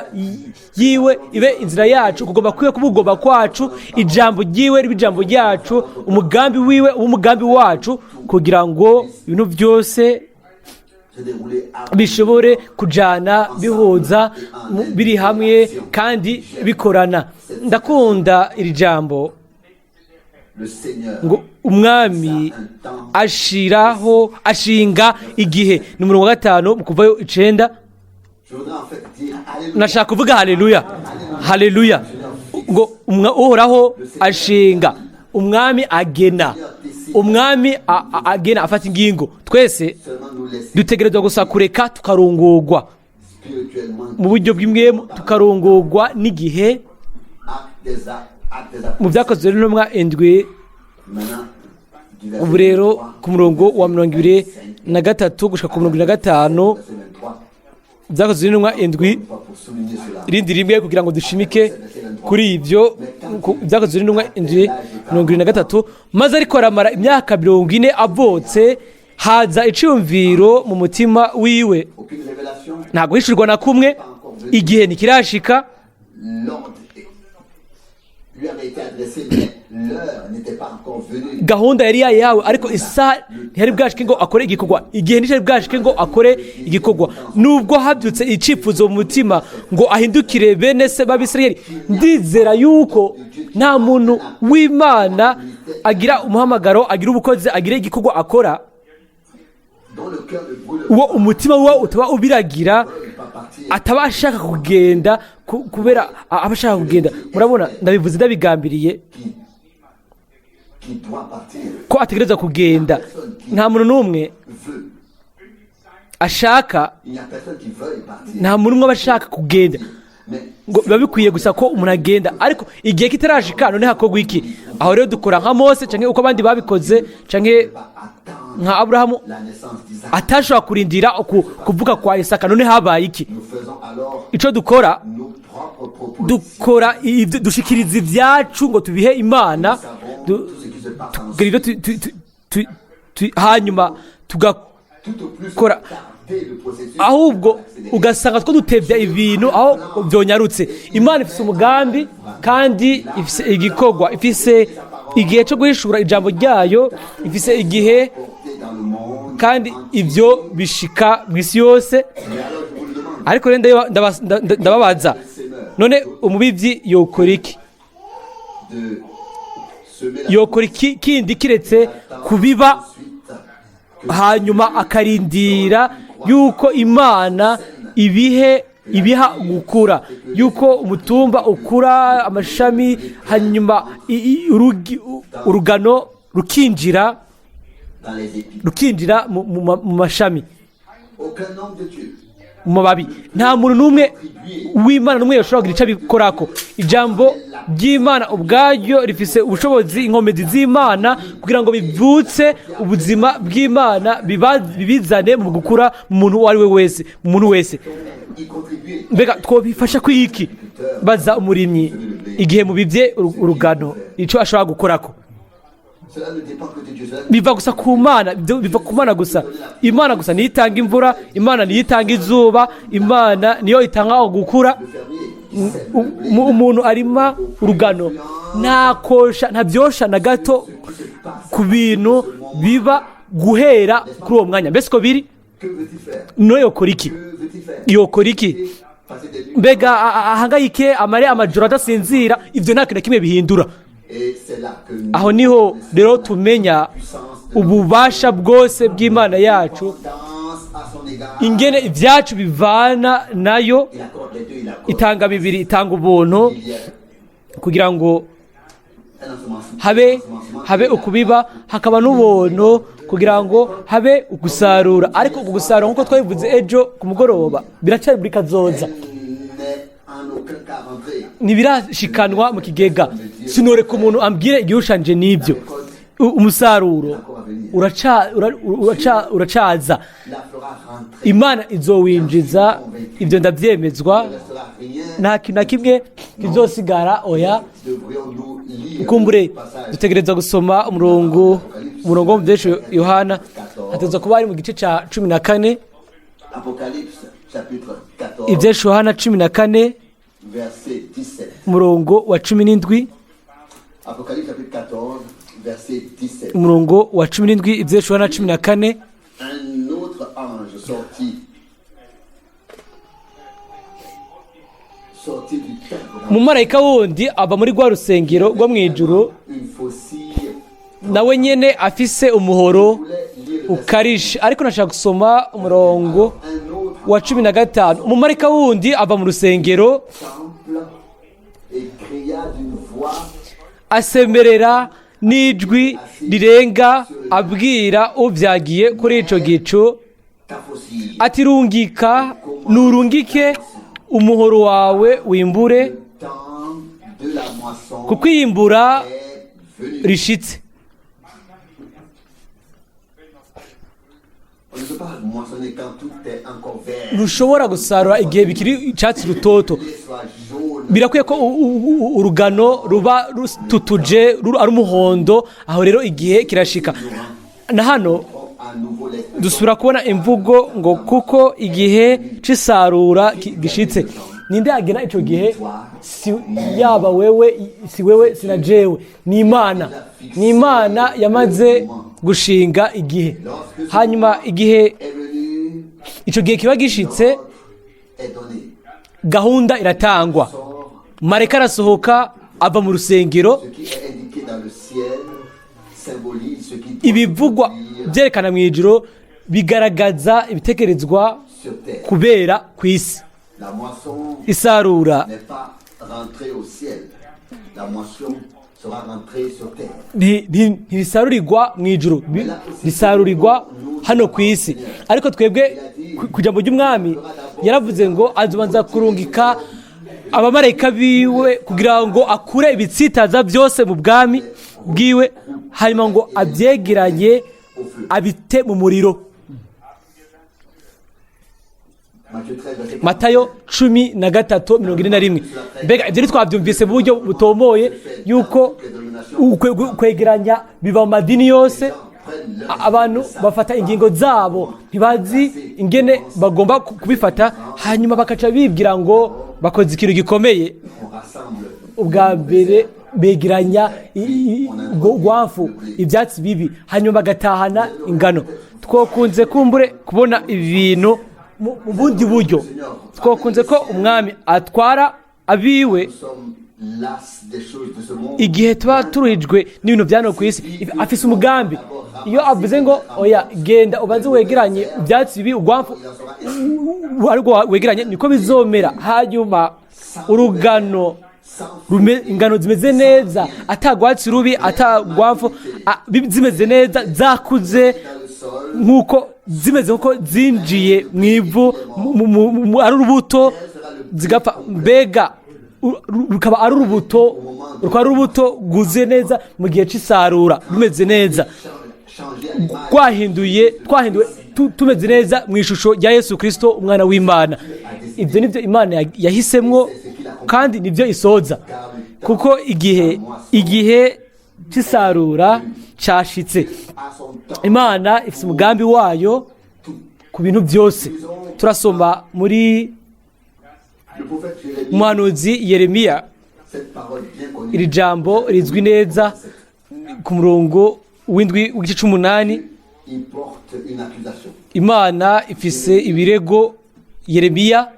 B: yiwe ibe inzira yacu, kugomba kwiwe kuba ugomba kwacu, ijambo ryiwe ribe ijambo ryacu, umugambi wiwe ube umugambi wacu, kugira ngo ibintu byose
A: se dérouler
B: bishobore kujana bihuza biri hamwe kandi bikorana. Ndakunda iri jambo
A: Le Seigneur
B: ngo umwami ashiraho ashinga igihe. Ni umurongo wa 5 mu Kuvayo 9.
A: Je voudrais en fait dire Alléluia.
B: Nashaka kuvuga haleluya, haleluya, ngo Uhoraho ashinga, umwami agena, umwami agena, afata ingingo. Twese
A: Seulement nous laisser
B: dutegerezwa gusa kureka tukarongorwa
A: spirituellement.
B: mu buryo bw'imwemu, tukarongorwa n'igihe.
A: Actes des Apôtres.
B: Mu Byakozwe n'Intumwa 7,
A: Maintenant, du verset
B: ubu rero
A: 23,
B: ku murongo wa 23 gushika ku 25.
A: Verset 23,
B: Byakozwe n'Intumwa 7,
A: une fois pour souligner cela.
B: irindi rimwe kugira ngo dushimike kuri ibyo. Byakozwe n'Intumwa 7, 23. Maze ariko aramara imyaka 40 avutse, haza iciyumviro mu mutima wiwe.
A: Aucune révélation,
B: Nta guhishurwa na kumwe, igihe ntikirashika.
A: L'ordre lui avait été adressé, mais l'heure n'était pas encore venue.
B: Gahunda yari yayihawe, ariko isaha ntiyari bwashike ngo akore igikorwa, igihe nticyari bwashike ngo akore igikorwa, nubwo habyutse icyifuzo mu mutima ngo ahindukire bene se b'Abisirayeli. Ndizera yuko nta muntu w'Imana agira umuhamagaro, agira ubukozi, agira igikorwa akora
A: Dont le cœur ne brûle
B: uwo umutima we utaba ubiragira,
A: pas partir.
B: ataba ashaka kugenda kubera aba ashaka kugenda. Murabona, ndabivuze ndabigambiriye.
A: Qui doit partir
B: Ko ategereza kugenda. Nta muntu n'umwe
A: veut.
B: ashaka.
A: Il n'y a personne qui veuille partir.
B: Nta muntu umwe aba ashaka kugenda.
A: Mais
B: Ngo biba bikwiye gusa ko umuntu agenda, ariko igihe kitarashika, none hakorwa iki? Aho rero dukora nka Mose canke uko abandi babikoze, canke
A: pas attendre
B: nka Aburahamu
A: la naissance d'Isaac.
B: atashobora kurindira kuvuka kwa Isaka. None habaye iki?
A: Nous faisons alors
B: Ico dukora,
A: nos propres propositions.
B: dukora dushikiriza ibyacu ngo tubihe Imana.
A: Nous savons tout ce qui se passe
B: Tugira ibyo hanyuma tugakora.
A: Tout au plus tarder le processus.
B: Ahubwo ugasanga two dutebya ibintu aho byonyarutse. Imana ifise umugambi kandi ifise igikorwa, ifise igihe cyo guhishura ijambo ryayo, ifise igihe
A: Porté dans le monde.
B: kandi ibyo bishika mu isi yose.
A: Mais alors je vous le demande,
B: Ariko rero ndababaza, none umubibyi yokora iki?
A: de semer la
B: Yokora iki kindi kiretse kubiba,
A: suite que
B: hanyuma akarindira yuko Imana ibihe ibiha gukura, yuko umutumba ukura amashami, hanyuma urugano rukinjira
A: dans les épis.
B: rukinjira mu mashami,
A: Aucun homme de Dieu
B: mu mababi. Nta muntu n'umwe w'Imana n'umwe yashobora kugira icyo abikorako. Ijambo ry'Imana ubwaryo rifise ubushobozi, inkomezi z'Imana, kugira ngo bivutse ubuzima bw'Imana, bibizane mu gukura mu muntu uwo ari we wese, mu muntu wese.
A: Y contribuer.
B: Mbega twobifasha kwiki? Baza umurimyi igihe mubivye urugano icyo ashobora gukorako.
A: Cela ne dépend que de Dieu. Cela
B: Biva gusa ku Mana, biva ku Mana gusa. Imana gusa niyo itanga imvura, Imana niyo itanga izuba, Imana niyo itanga gukura.
A: Le fermier qui sème le blé,
B: Umuntu arima urugano ntakosha, ntabyosha na gato ku bintu biba guhera kuri uwo mwanya. Mbese uko biri?
A: Que veut-il faire?
B: No yokora iki?
A: Que veut-il faire?
B: Yokora iki?
A: Passer des nuits.
B: Mbega ahangayike, amare amajoro adasinzira? Ibyo nta kintu na kimwe bihindura.
A: Et c'est là que nous
B: Aho niho rero tumenya
A: puissance de
B: ububasha bwose bw'Imana yacu,
A: dépendance à son égard.
B: ingene ibyacu bivana nayo.
A: Il accorde les deux, il accorde.
B: Itanga bibiri, itanga ubuntu
A: Il y a
B: kugira ngo
A: un ensemencement.
B: habe ukubiba, hakaba n'ubuntu kugira ngo habe ugusarura. Ariko uku gusarura, nk'uko twabivuze ejo ku mugoroba, biracyari buri kazoza.
A: N'est en aucun cas rentré.
B: Ntibirashikanwa mu kigega. Sinoreka umuntu ambwire igihushanje n'ibyo. Umusaruro uracaza.
A: La fera rentrer.
B: Imana izowinjiza, ibyo ndabyemezwa.
A: Il ne restera rien.
B: Nta kintu na kimwe kizosigara, oya.
A: Devrions-nous lire
B: Kumbure
A: le passage
B: dutegereza gusoma umurongo wo mu byinshi Yohana, hategerezwa kuba ari mu gice cya 14.
A: Apocalypse chapitre 14,
B: Ibyinshi Yohana 14,
A: verset 17.
B: umurongo wa 17.
A: Apocalypse chapitre 14, verset 17.
B: Umurongo wa 17, ibyinshi Yohana 14.
A: Un autre ange sortit du temple.
B: Umumarayika wundi ava muri rwa rusengero rwo mu ijuru,
A: Une faucille.
B: nawe nyene afise umuhoro
A: Je voulais lire le verset.
B: ukarishe, ariko nashaka gusoma umurongo
A: Un autre
B: wa 15. Umumarayika wundi ava mu rusengero,
A: temple et cria d'une voix
B: asemerera n'ijwi rirenga, abwira ubyagiye kuri ico gicu,
A: ta faucille.
B: ati: "Rungika, nurungike umuhoro wawe wimbure,
A: Le temps de la moisson
B: kuko iyimbura
A: est venu.
B: rishitse."
A: On ne peut pas moissonner quand tout est encore vert.
B: Ntushobora gusarura igihe bikiri icyatsi rutoto.
A: Les soit jaune.
B: Birakwiye ko urugano ruba rututuje, ari umuhondo. Aho rero igihe kirashika. Na hano
A: À nouveau les
B: dusubira kubona imvugo ngo kuko igihe c'isarura gishitse. Ninde yagena ico gihe? Si yaba wewe, si wewe, si na jewe, ni Imana. Ni Imana yamaze gushinga igihe. Hanyuma igihe
A: est venu,
B: ico gihe kiba gishitse,
A: l'ordre est donné.
B: gahunda iratangwa.
A: Sort
B: Mareka arasohoka ava mu rusengero.
A: ce qui est indiqué dans le ciel symbolise ce qui doit
B: Ibivugwa
A: se produire
B: byerekana mu ijuru bigaragaza ibitekerezwa
A: sur terre.
B: kubera ku isi.
A: La moisson
B: Isarura
A: n'est pas rentrée au ciel. La moisson sera rentrée sur terre.
B: Ntirisarurirwa mu ijuru, risarurirwa hano ku isi. Ariko twebwe ku ijambo ry'umwami yaravuze ngo azobanza kurungika abamarayika biwe kugira ngo akure ibitsitaza byose mu bwami bwiwe, hanyuma ngo abyegeranye abite mu muriro.
A: Matthieu 13, verset
B: Matayo 13:41. Mbega ibyo ntitwabyumvise mu buryo butomoye yuko kwegeranya biva mu madini yose? Abantu bafata ingingo zabo, ntibazi ingene bagomba kubifata, hanyuma bakaca bibwira ngo bakoze ikintu gikomeye.
A: On rassemble
B: Ubwa mbere begeranya rwafu, ibyatsi bibi, hanyuma bagatahana ingano. Twokunze kumbure kubona ibintu mu bundi buryo. Twokunze ko umwami atwara abiwe
A: Nous sommes las des choses de ce monde.
B: igihe tuba turuhijwe n'ibintu bya hano ku isi. Afise umugambi. Iyo avuze ngo oya, genda ubanze wegeranye ibyatsi bibi, urwafu
A: Il en sera ainsi.
B: ariko wegeranye, niko bizomera. Hanyuma urugano
A: Sans
B: ingano zimeze neza, atagwatsi rubi, atagwapfu, zimeze neza, zakuze
A: dans le sol,
B: nkuko zimeze, nkuko zinjiye mu ivu ari urubuto, zigapfa. Mbega rukaba ari urubuto, rukaba ari urubuto rwuzuye neza mu gihe c'isarura, rumeze neza,
A: changer à l'image
B: twahinduye, twahinduwe tumeze neza mu ishusho rya Yesu Kristo, umwana w'Imana. Ibyo nibyo Imana yahisemwo kandi nibyo isoza, kuko igihe c'isarura cashitse.
A: à son temps.
B: Imana ifite umugambi wayo ku bintu byose. Turasoma muri
A: Le prophète Jérémie,
B: umuhanuzi Yeremiya
A: cette parole bien connue,
B: iri jambo rizwi neza ku murongo w'indwi w'igice c'umunani.
A: Il porte une accusation.
B: Imana ifise ibirego. Yeremiya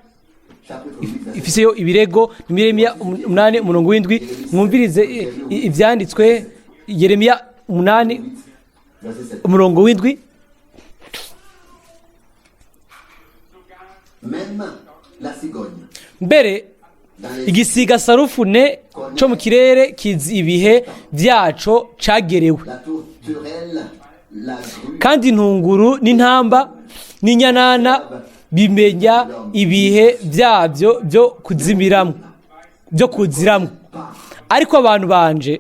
A: Chapitre 8, verset
B: ifiseyo ibirego. Ni Yeremiya 8, umurongo w'indwi. Mwumvirize ivyanditswe. Yeremiya 8,
A: 8, verset 7.
B: umurongo w'indwi.
A: Même la cigogne,
B: Mbere
A: dans les
B: igisiga sarufune co mu kirere kizi ibihe vyaco cagerewe,
A: la tourterelle, la grue,
B: kandi intunguru n'intamba n'inyanana bimenya ibihe byabyo byo kuzimiramwo, byo kuziramwo, ariko abantu banje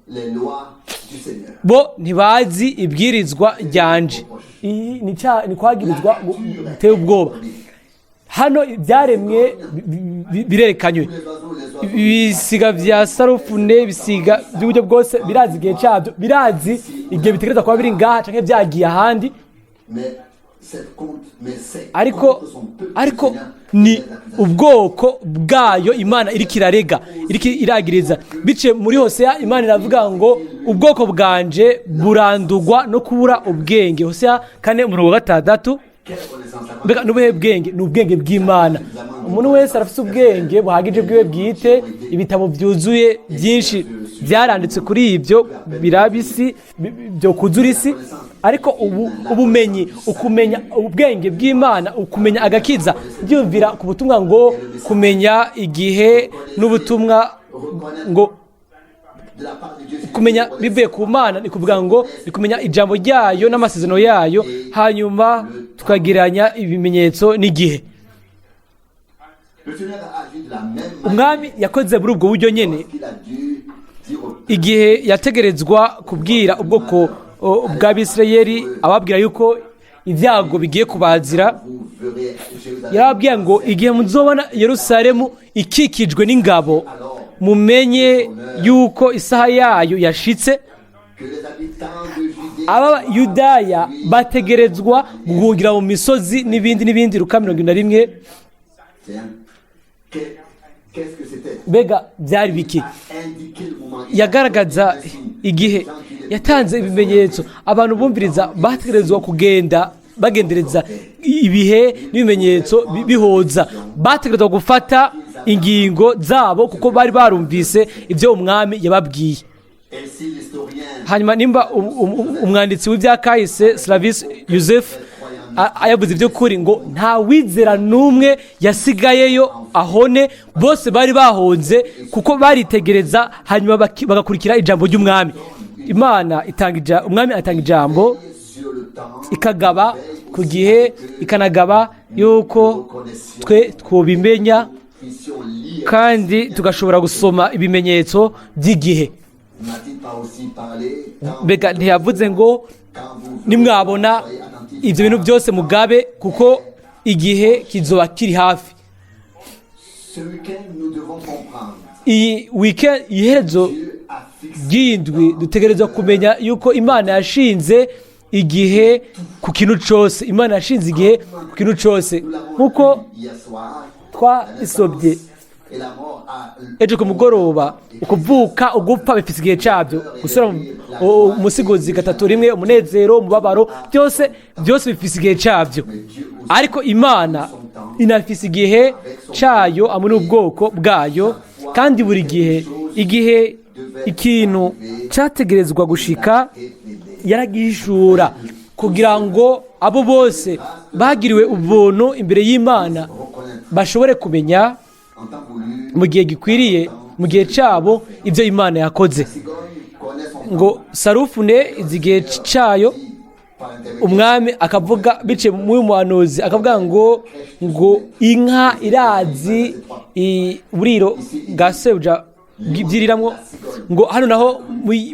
A: les lois du Seigneur.
B: bo ntibazi ibwirizwa ryanje. Iyi ni ni kwagirizwa guteye ubwoba. Hano ibyaremwe birerekanywe.
A: Les oiseaux, les oiseaux,
B: Ibisiga vya sarufune, ibisiga by'uburyo bwose birazi igihe cyabyo, birazi igihe bitegereza kuba biri ngaha canke byagiye ahandi.
A: Mais c'est contre, mais c'est
B: Ariko
A: contre son peuple,
B: ariko
A: Seigneur,
B: ni
A: les accusations.
B: ubwoko bwayo Imana iriko irarega, iriko iragiriza biciye muri Hoseya. Imana iravuga ngo ubwoko bwanje burandugwa no kubura ubwenge, Hoseya 4 umurongo wa 6.
A: Quelle connaissance? La
B: Mbega n'ubuhe bwenge? Ni ubwenge bw'Imana. Umuntu wese arafite ubwenge buhagije bwiwe bwite. Ibitabo byuzuye byinshi byaranditse kuri ibyo birabisi byo kuzura isi. Ariko ubu ubumenyi, ukumenya ubwenge bw'Imana, ukumenya agakiza, byumvira ku butumwa ngo kumenya igihe n'ubutumwa ngo
A: de la part de Dieu, c'est
B: kumenya bivuye ku Mana, ni kuvuga ngo ni kumenya ijambo ryayo n'amasezerano yayo, hanyuma tukagereranya ibimenyetso n'igihe.
A: Le Seigneur a agi de la même manière
B: Umwami yakoze muri ubwo buryo nyene
A: qu'il a dû dire au peuple.
B: Igihe yategerezwa kubwira ubwoko bw'Abisirayeli, ababwira yuko ibyago bigiye kubazira,
A: Vous verrez Jérusalem.
B: yarababwiye ngo igihe muzobona Yerusalemu ikikijwe n'ingabo, mumenye yuko isaha yayo yashitse.
A: Que les habitants de Judée
B: Aba Yudaya bategerezwa guhungira mu misozi n'ibindi n'ibindi, Luka 41.
A: Tiens, qu'est-ce que c'était?
B: Mbega byari biki?
A: Indiquer le moment.
B: Yagaragaza igihe, yatanze ibimenyetso. Abantu bumviriza bategerezwa kugenda bagendereza ibihe n'ibimenyetso bihoza. Bategerezwa gufata ingingo zabo kuko bari barumvise ibyo umwami yababwiye.
A: Et si l'historien
B: Hanyuma nimba umwanditsi w'ibya kahise Slavis Yusef yavuze iby'ukuri ngo nta wizera n'umwe yasigayeyo ahone, bose bari bahunze kuko baritegereza, hanyuma bagakurikira ijambo ry'umwami. Imana itanga umwami atanga ijambo,
A: sur le temps,
B: ikagaba ku gihe, ikanagaba yuko twe twobimenya
A: puissions lire.
B: kandi tugashobora gusoma ibimenyetso by'igihe.
A: N'a-t-il pas aussi parlé quand,
B: Mbega ntiyavuze ngo
A: quand vous
B: nimwabona
A: soyez attentifs
B: ibyo bintu byose mugabe, kuko igihe kizoba kiri hafi?
A: Ce week-end, nous devons comprendre.
B: Iyi weekend, iherezo
A: Dieu a fixé
B: ry'indwi, dutegerezwa kumenya yuko Imana yashinze igihe ku kintu cyose. Imana yashinze igihe ku kintu cyose.
A: Nous l'avons
B: Nk'uko
A: lu hier soir,
B: twabisobye
A: et la mort a
B: ejo ku mugoroba, ukuvuka, ugupfa bifite igihe cyabyo. Gusura Umusigozi 3:1, umunezero, umubabaro, byose byose bifite igihe cyabyo. Ariko Imana inafise igihe cyayo hamwe n'ubwoko bwayo, kandi buri gihe igihe ikintu cyategerezwa gushika, yaragihishura kugira ngo abo bose bagiriwe ubuntu imbere y'Imana bashobore kumenya
A: en temps voulu.
B: mu gihe gikwiriye, mu gihe cyabo, ibyo Imana yakoze.
A: Cigogne connaît son
B: Ngo sarufune izi igihe cyayo.
A: par l'intermédiaire
B: Umwami akavuga biciye muri muhanuzi, akavuga ngo inka irazi uburiro bwa sebuja bw'ibyiriramwo. Ngo hano naho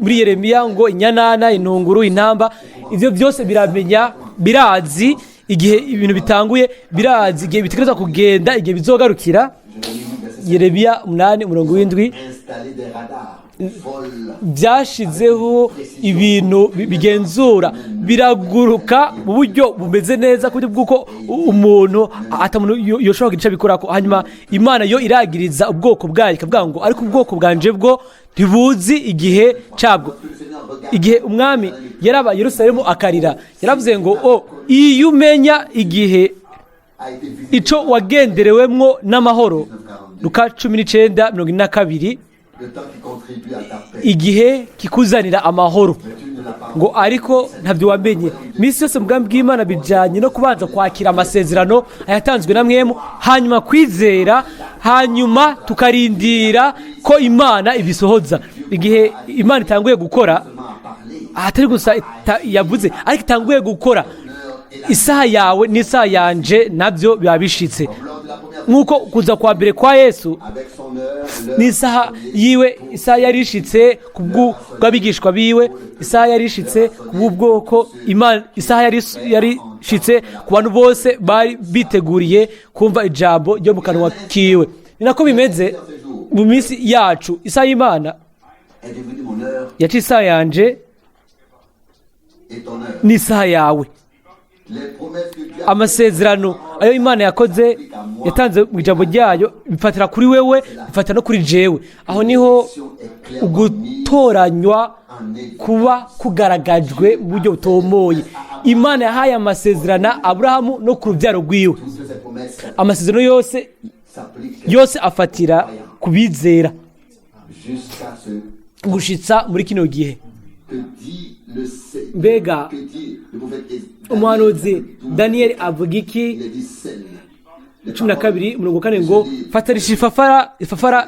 B: muri Yeremiya ngo inyanana, intunguru, intamba, ibyo byose biramenya, birazi igihe ibintu bitanguye, birazi igihe bitegerezwa kugenda, igihe bizogarukira.
A: Jérémie 8, verset 7,
B: Yeremiya 8 umurongo w'inzwi.
A: Installer des radars, vol
B: Byashizeho ibintu bigenzura, biraguruka mu buryo bumeze neza, ku buryo bw'uko umuntu atamuntu yoshobora kugira icyo abikorako. Hanyuma Imana yo iragiriza ubwoko bwayo, ikavuga ngo ariko ubwoko bwanje bwo ntibuzi igihe cyabwo.
A: Le Seigneur regarde
B: Igihe umwami yaraba Yerusalemu akarira, yaravuze ngo o iyo umenya igihe
A: a été visité
B: ico wagenderewemwo n'amahoro, Luka 19:42.
A: Le temps qui contribue à ta paix.
B: Igihe kikuzanira amahoro.
A: Mais tu ne l'as pas.
B: Ngo ariko ntabyo wamenye. Minsi yose mu bwami bw'Imana bijyanye no kubanza kwakira amasezerano ayatanzwe na mwemu, hanyuma kwizera, hanyuma tukarindira ko Imana ibisohoza. Igihe Imana itanguye gukora,
A: Seulement à parler.
B: ahatari gusa yavuze, ariko itanguye gukora, isaha yawe n'isaha yanje nabyo biba bishitse.
A: Lors de la première
B: Nk'uko kuza kwa mbere kwa Yesu
A: Avec son heure, l'heure
B: n'isaha yiwe, isaha yari ishitse ku bw'abigishwa biwe, isaha yari ishitse ku bw'ubwoko Imana, isaha yari ishitse ku bantu bose bari biteguriye kumva ijambo ryo mu kanwa kiwe. Ni nako bimeze mu minsi yacu. Isaha y'Imana
A: est devenue mon heure
B: yaciye isaha yanje
A: et ton heure.
B: n'isaha yawe.
A: Les promesses que Dieu a
B: Amasezerano ayo Imana yakoze, yatanze mu ijambo ryayo, bifatira kuri wewe, bifatira no kuri jewe. Aho niho
A: est clairement mise
B: ugutoranywa
A: en évidence.
B: kuba kugaragajwe mu buryo butomoye. Imana yahaye amasezerano Aburahamu no ku rubyaro rwiwe.
A: Toutes ces promesses
B: Amasezerano yose
A: s'appliquent
B: yose afatira ku bizera
A: jusqu'à ce
B: gushitsa muri kino gihe.
A: que dit le Seigneur,
B: Mbega
A: que dit le prophète
B: umuhanuzi Daniyeli avuga iki?
A: Il est dit scelle. Les
B: 12 umurongo 4
A: paroles
B: ngo
A: je lis
B: fatarisha ifafara ifafara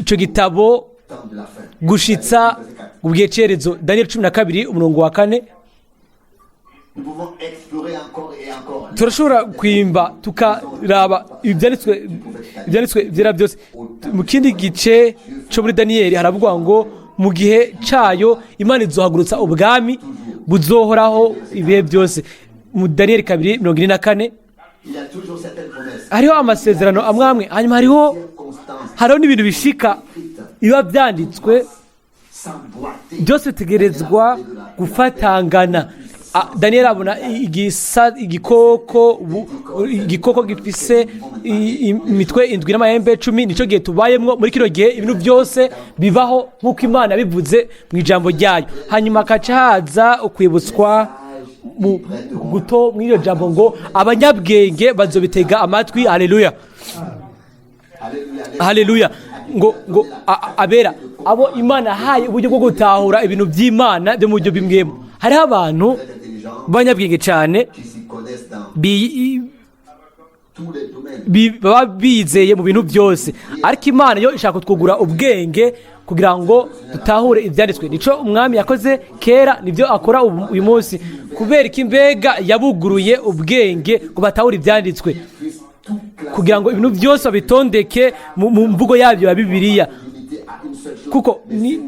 B: ico gitabo
A: temps de la fin.
B: gushitsa
A: Verset 4.
B: ubwihe cerezo. Daniyeli 12 umurongo wa 4.
A: Nous pouvons explorer encore et encore.
B: Turashobora kwimba tukaraba ibyanditswe byera byose. Mu kindi gice cyo muri Daniyeli haravugwa ngo mu gihe cyayo Imana izohagurutsa ubwami buzohoraho ibihe byose, mu Daniyeli 2:44.
A: Il y a toujours certaines promesses.
B: Hariho amasezerano amwe amwe, hanyuma hariho
A: Circonstances
B: hariho n'ibintu bishika biba byanditswe
A: s'emboîter.
B: byose bitegerezwa gufatangana. Daniel abona igikoko igikoko gifise imitwe indwi n'amahembe 10. Nicyo gihe tubayemwo. Muri kino gihe ibintu byose bibaho nk'uko Imana yabivuze mu ijambo ryayo. Hanyuma hakaca haza ukwibutswa mu guto muri iryo jambo ngo abanyabwenge bazobitega amatwi. Haleluya!
A: Alléluia.
B: Haleluya! Ngo abera abo Imana yahaye uburyo bwo gutahura ibintu by'Imana byo mu buryo bimwemo. Hariho abantu
A: Très intelligents
B: b'abanyabwenge cyane
A: qui s'y connaissent dans tous les domaines.
B: baba bizeye mu bintu byose, ariko Imana yo ishaka kutwugura ubwenge kugira ngo dutahure ibyanditswe. Nico umwami yakoze kera, nibyo akora uyu munsi. Kubera ko imbega yabuguruye ubwenge ngo batahure ibyanditswe,
A: Puissent tout classer
B: kugira ngo ibintu byose babitondeke mu mvugo yabyo ya Bibiliya.
A: limité à une seule chose.
B: Kuko ni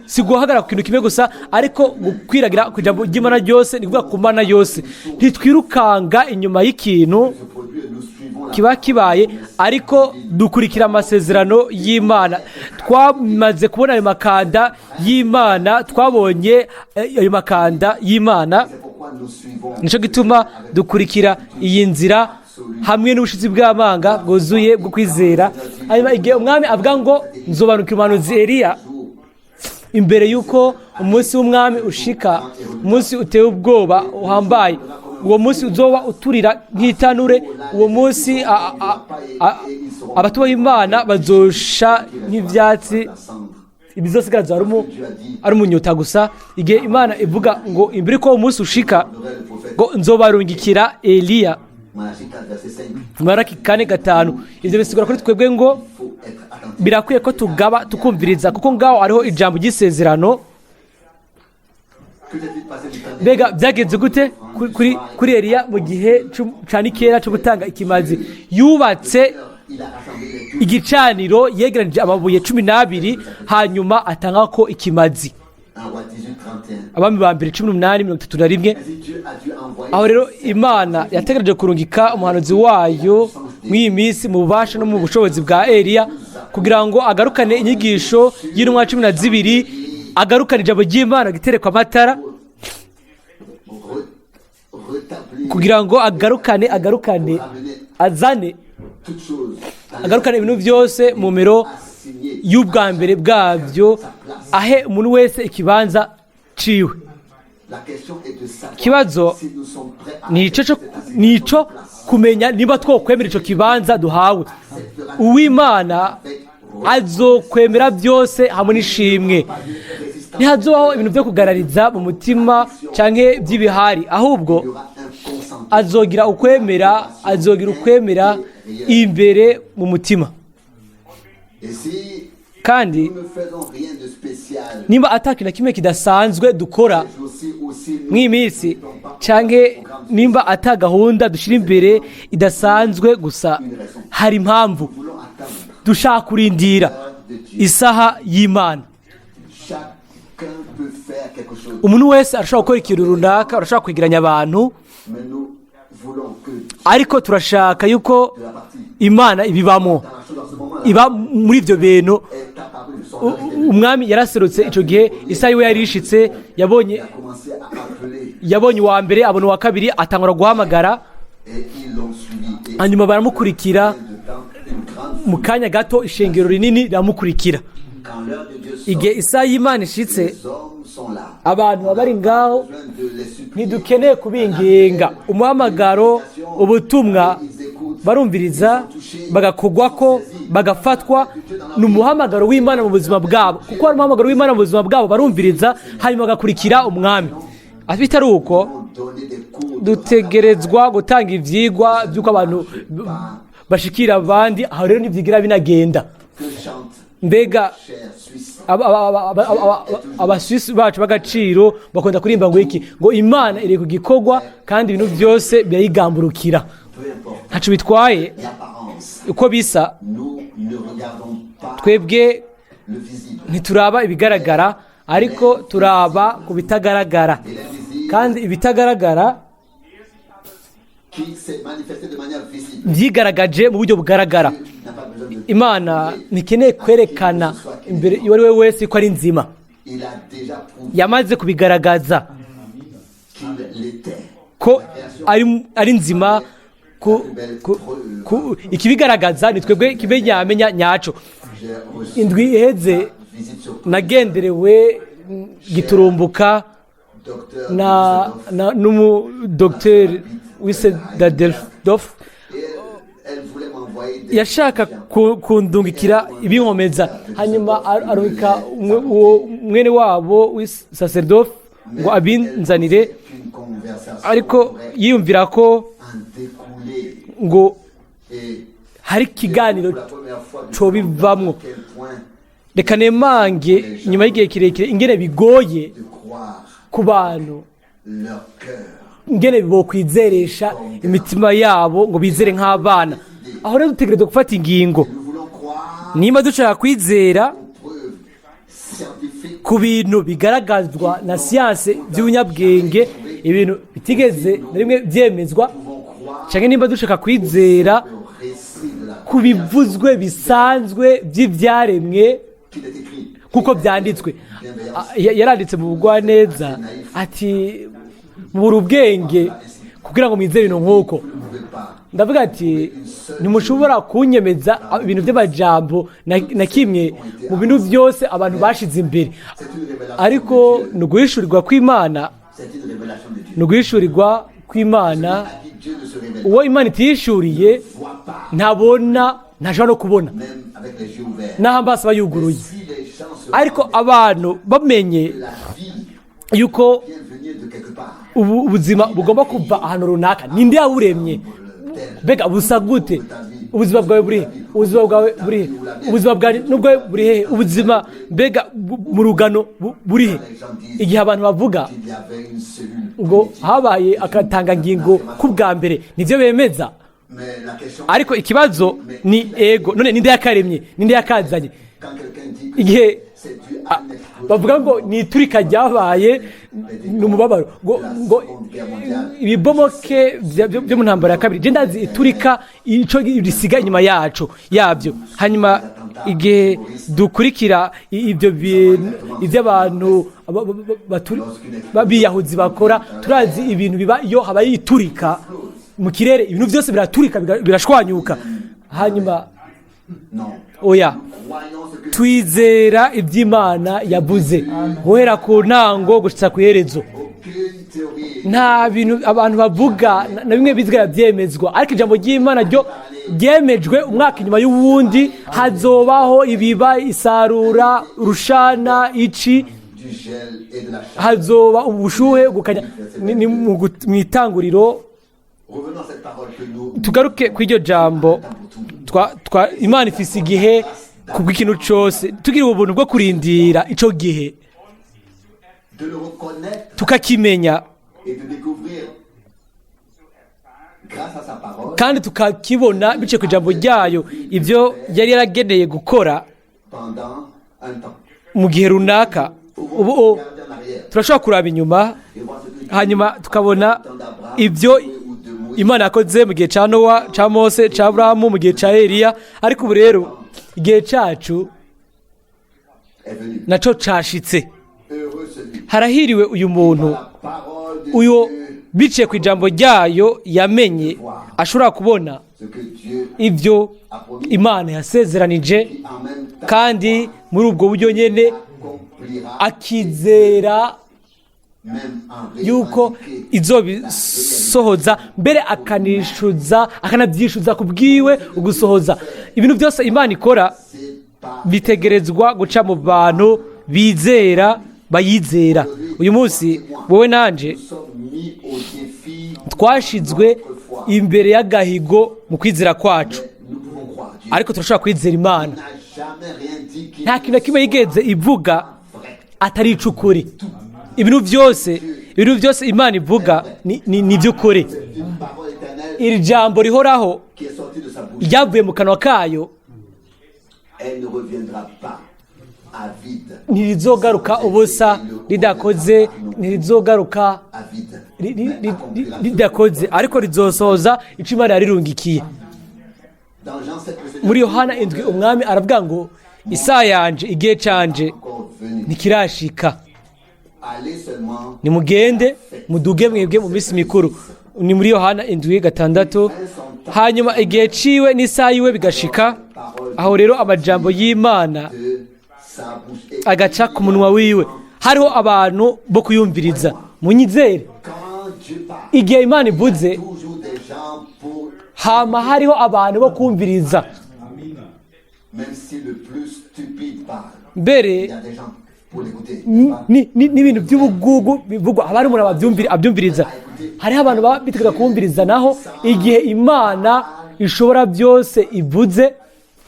B: si guhagarara ku kintu kimwe gusa, ariko gukwiragira ku ijambo ry'Imana ryose, ni kuvuga ku Mana yose. Ntitwirukanga inyuma y'ikintu
A: Se produire, nous suivons la
B: kiba kibaye, ariko dukurikira amasezerano y'Imana. Twamaze kubona ayo makanda y'Imana, twabonye ayo makanda y'Imana.
A: C'est pourquoi nous suivons
B: Nicyo gituma dukurikira iyi nzira hamwe n'ubushizi bw'amanga bwuzuye bwo kwizera. Hanyuma igihe umwami avuga ngo nzobanukira umuhanuzi Eliya imbere y'uko umunsi w'umwami ushika, umunsi uteye ubwoba uhambaye, uwo munsi uzoba uturira nk'itanure, uwo munsi abatubaha Imana bazosha nk'ivyatsi,
A: la cendre.
B: ibizosigara ari ari umunyota gusa. Igihe Imana ivuga ngo imbere ko uwo munsi ushika
A: Honorait le prophète
B: ngo nzobarungikira Eliya,
A: Malachie 4, verset 5.
B: Maraki 4:5, ivyo bisigura kuri twebwe ngo
A: Il faut être attentif.
B: birakwiye ko tugaba tukumviriza, kuko ngaho hariho ijambo ry'isezerano.
A: Que t'est-il passé du temps
B: Mbega byagenze gute kuri Eliya mu gihe ca nikera cyo gutanga ikimazi? Yubatse
A: Il a rassemblé les 12
B: igicaniro, yegeranije amabuye 12, hanyuma atanga ko ikimazi.
A: 1 Roi 18, 31.
B: Abami ba mbere 18:31.
A: Ainsi Dieu a dû envoyer
B: Aho rero Imana yategereje kurungika umuhanuzi wayo muri iyi minsi mu bubasha no mu bushobozi bwa Eliya, kugira ngo agarukane inyigisho y'intumwa 12, agarukane ijambo ry'Imana giterekwa amatara,
A: rétablir
B: kugira ngo agarukane azane
A: toutes choses dans
B: agarukane ibintu byose mu mero
A: assigné
B: y'ubwa mbere bwabyo, ahe umuntu wese ikibanza ciwe.
A: La question est de savoir
B: Ikibazo
A: si nous sommes prêts à
B: nico kumenya niba twokwemera ico kibanza duhawe. Uwimana azokwemera byose hamwe n'ishimwe. Ntihazobaho ibintu byo kugarariza mu mutima canke by'ibihari, ahubwo
A: Il y aura un consentement
B: azogira ukwemera imbere mu mutima.
A: Et si
B: Kandi
A: Nous ne faisons rien de spécial.
B: nimba atakintu na kimwe kidasanzwe dukora
A: Ces jours-ci aussi, nous
B: mw'iyi minsi
A: ne mettons pas
B: canke
A: un programme
B: nimba ata gahunda dushyira imbere idasanzwe gusa hari impamvu
A: Nous voulons attendre
B: dushaka kurindira
A: l'heure de Dieu.
B: isaha y'Imana.
A: Chacun peut faire quelque chose,
B: Umuntu wese arashobora gukora ikintu runaka, arashobora kwegeranya abantu,
A: mais nous voulons que Dieu
B: ariko turashaka yuko
A: de la partie
B: Imana ibibamo,
A: dans la chose dans ce moment-là
B: iba muri ibyo bintu.
A: est apparu. Son heure était venue.
B: Umwami yaraserutse icyo gihe, isaha yiwe yari ishitse. Yabonye
A: Il a commencé à appeler
B: yabonye uwa mbere, abona uwa kabiri, atangura guhamagara,
A: et ils l'ont suivi. Et
B: hanyuma baramukurikira.
A: de temps, une grande
B: Mu kanya gato ishengero rinini riramukurikira.
A: Quand l'heure de Dieu sonne,
B: Igihe isaha y'Imana ishitse,
A: les hommes sont là.
B: abantu baba bari ngaho.
A: Besoin de les supplier.
B: Ntidukeneye kubinginga. Umuhamagaro, ubutumwa, barumviriza, bagakogwa ko bagafatwa. Ni umuhamagaro w'Imana mu buzima bwabo, kuko hari umuhamagaro w'Imana mu buzima bwabo, barumviriza hanyuma bagakurikira umwami. Bitari uko,
A: Ils vont donner des cours de
B: dutegerezwa gutanga ivyigwa by'uko abantu bashikira abandi. Aho rero ntibyigira binagenda.
A: que chante
B: Mbega
A: cher Suisse.
B: Abaswisi bacu b'agaciro bakunda kuririmba ngo iki? Ngo Imana iri ku gikorwa kandi ibintu byose birayigamburukira.
A: Peu importe
B: Ntaco bitwaye
A: l'apparence,
B: uko bisa,
A: nous ne regardons pas
B: twebwe
A: le visible.
B: ntituraba ibigaragara, ariko turaba ku bitagaragara.
A: Et l'invisible
B: Kandi ibitagaragara
A: qui s'est manifesté de manière visible.
B: byigaragaje mu buryo bugaragara.
A: Dieu n'a pas besoin de
B: Imana ntikeneye kwerekana imbere uwo ari we wese ko ari nzima.
A: Il a déjà prouvé
B: Yamaze kubigaragaza
A: qu'il l'était.
B: ko ari nzima. Ikibigaragaza ni twebwe kimenyamenya nyaco.
A: J'ai reçu
B: Indwi iheze
A: visite surprise.
B: nagenderewe giturumbuka
A: Docteur
B: na
A: Düsseldorf.
B: na n'umudogiteri wise Dadeldof.
A: Et elle, elle voulait m'envoyer des
B: Yashaka kundungikira ibinkomeza, hanyuma arungika uwo mwene wabo w'isacerdote ngo abinzanire,
A: Une conversation
B: ariko
A: pourrait
B: yiyumvira ko
A: en découler.
B: ngo
A: Et
B: hari ikiganiro
A: pour la première fois, de
B: cobivamwo.
A: à quel point
B: Reka nemange nyuma y'igihe kirekire ingene bigoye
A: de croire
B: ku bantu
A: leur cœur.
B: ingene bokwizeresha imitima yabo ngo bizere nk'abana. Aho rero dutegerezwa gufata ingingo.
A: Nous voulons croire
B: Nimba dushaka kwizera
A: aux preuves scientifiques
B: ku bintu bigaragazwa na siyanse by'ubunyabwenge, ibintu bitigeze na rimwe byemezwa,
A: pouvons croire
B: cyangwa nimba dushaka kwizera
A: au récit de la
B: ku bivuzwe bisanzwe by'ibyaremwe
A: qu'il est écrit.
B: kuko byanditswe. Yaranditse mu bugwaneza ati mubura ubwenge kugira ngo mwizere ibintu nk'uko.
A: Vous ne pouvez pas
B: Ndavuga ati ntimushobora kunyemeza ibintu by'amajambo na kimwe mu bintu byose abantu bashize imbere,
A: C'est une révélation
B: ariko
A: de Dieu.
B: ni uguhishurirwa kw'Imana.
A: C'est une révélation de Dieu.
B: Ni uguhishurirwa kw'Imana.
A: À qui Dieu ne se révèle
B: Uwo Imana itihishuriye
A: voit pas,
B: ntabona, ntashobora no kubona,
A: même avec les yeux ouverts.
B: n'aho amaso aba yuguruye.
A: Si les gens se
B: Ariko
A: rendent
B: abantu bamenye
A: que la vie
B: yuko
A: vient venir de quelque part,
B: ubu ubuzima bugomba kuva ahantu runaka, ninde yawuremye? Mbega busa gute? Ubuzima bwawe burihe? Ubuzima bwawe burihe? Ubuzima bwawe n'ubwawe buri hehe? Ubuzima mbega mu rugano burihe? Igihe abantu bavuga
A: qu'il y avait une cellule
B: ngo
A: primitive,
B: habaye akatangangingo k'ubwa mbere, nibyo bemeza.
A: Mais la question,
B: Ariko ikibazo ni ego none ninde yakaremye? Ninde yakazanye?
A: quand quelqu'un dit que
B: Igihe
A: c'est dû à une explosion
B: bavuga ngo ni iturika ryabaye, ni umubabaro, ngo ibibomoke byo mu ntambara ya kabiri. Je ndazi iturika ico risiga inyuma yaco yabyo. Hanyuma igihe dukurikira ibyo bintu iby'abantu b'abiyahuzi bakora, turazi ibintu biba iyo habaye iturika mu kirere, ibintu byose biraturika, birashwanyuka. Hanyuma
A: Non.
B: oya,
A: Croyons ce que
B: twizera iby'Imana yavuze guhera ku ntango gushitsa ku iherezo.
A: Aucune théorie
B: Nta bintu abantu bavuga na bimwe bizigara byemezwa, ariko ijambo ry'Imana ryo ryemejwe umwaka inyuma y'uwundi. Hazobaho ibiba, isarura, urushana, ici,
A: du gel et de la chaleur.
B: hazoba ubushuhe gukanya. Ni mu itanguriro.
A: Revenons à cette parole que nous
B: Tugaruke ku iryo jambo twa Imana ifise igihe Kubw'ikintu cyose tugira ubuntu bwo kurindira icyo gihe,
A: de le reconnaître
B: tukakimenya
A: et de découvrir grâce à sa parole
B: kandi tukakibona biciye ku ijambo ryayo ibyo yari yarageneye gukora
A: pendant un temps.
B: mu gihe runaka. Ubu
A: Regarder en arrière
B: turashobora kuraba inyuma
A: et voir ce que Dieu
B: hanyuma tukabona ibyo Imana yakoze mu gihe cya Nowa, cya Mose, cya Aburahamu, mu gihe cya Eliya. Ariko ubu rero igihe cyacu
A: est venu.
B: nacyo cashitse.
A: Heureux celui
B: Harahiriwe uyu muntu
A: la parole de
B: uyu
A: Dieu,
B: biciye ku ijambo ryayo yamenye ashobora kubona
A: ce que Dieu
B: ibyo
A: a promis,
B: Imana yasezeranije,
A: qui en même temps
B: kandi muri ubwo buryo nyene
A: accomplira
B: akizera
A: même en
B: yuko
A: revendiquer
B: izobisohoza, mbere akanishuza akanabyishuza ku bwiwe ugusohoza. Ibintu byose Imana ikora
A: c'est par
B: bitegerezwa guca mu bantu bizera, bayizera. Uyu munsi wowe nanje
A: nous sommes mis au défi
B: twashizwe imbere y'agahigo mu kwizera kwacu,
A: nous pouvons croire Dieu
B: ariko turashobora kwizera Imana.
A: n'a jamais rien dit qui
B: Nta kintu na kimwe yigeze ivuga
A: vrai.
B: atari icukuri. Ibintu byose Imana ivuga ni iby'ukuri.
A: C'est une parole éternelle
B: Iri jambo rihoraho
A: qui est sortie de sa bouche.
B: ryavuye mu kanwa kayo
A: Elle ne reviendra pas à vide,
B: ntirizogaruka ubusa ridakoze, ntirizogaruka
A: à vide, mais accomplira ce
B: ridakoze, ariko rizosohoza icyo Imana yarirungikiye.
A: Dans Jean 7, le Seigneur
B: Muri Yohana 7 umwami aravuga ngo isaha yanje, igihe canje
A: encore venu.
B: ntikirashika.
A: Allez seulement
B: Nimugende muduge mwebwe mu minsi mikuru. Ni muri Yohana 7:6. Hanyuma igihe ciwe n'isaha yiwe bigashika, aho rero amajambo y'Imana
A: de sa bouche. Et
B: agaca ku munwa wiwe, hariho abantu bo kuyumviriza. Munyizere,
A: quand Dieu parle,
B: igihe Imana ivuze
A: toujours des gens pour,
B: hama hariho abantu bo kumviriza.
A: même si le plus stupide parle,
B: Mbere
A: il y a des gens pour l'écouter.
B: N'ibintu by'ubugugu bivugwa haba hari umuntu abyumviriza. Hariho abantu baba biteguye kumviriza. Naho igihe Imana ishobora byose ivuze,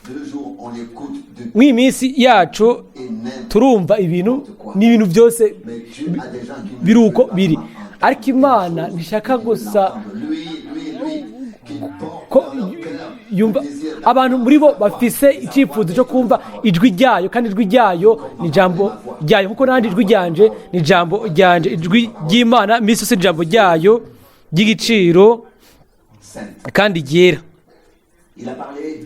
A: Deux jours, on écoute de
B: mw'iyi minsi yacu
A: et n'importe
B: turumva ibintu n'ibintu byose
A: Mais Dieu a des gens qui ne
B: biri uko
A: veulent pas
B: biri,
A: entendre
B: ariko Imana ntishaka gusa
A: l'entendre. Lui, lui, lui, qui porte
B: ko
A: dans leur cœur
B: yumva
A: le désir
B: abantu muri bo bafise icyifuzo cyo kumva ijwi ryayo, kandi ijwi ryayo ni ijambo ryayo, kuko nanjye ijwi ryanje ni ijambo ryanje. Ijwi ry'Imana minsi yose ijambo ryayo ry'igiciro
A: sainte.
B: kandi ryera.
A: Il a parlé,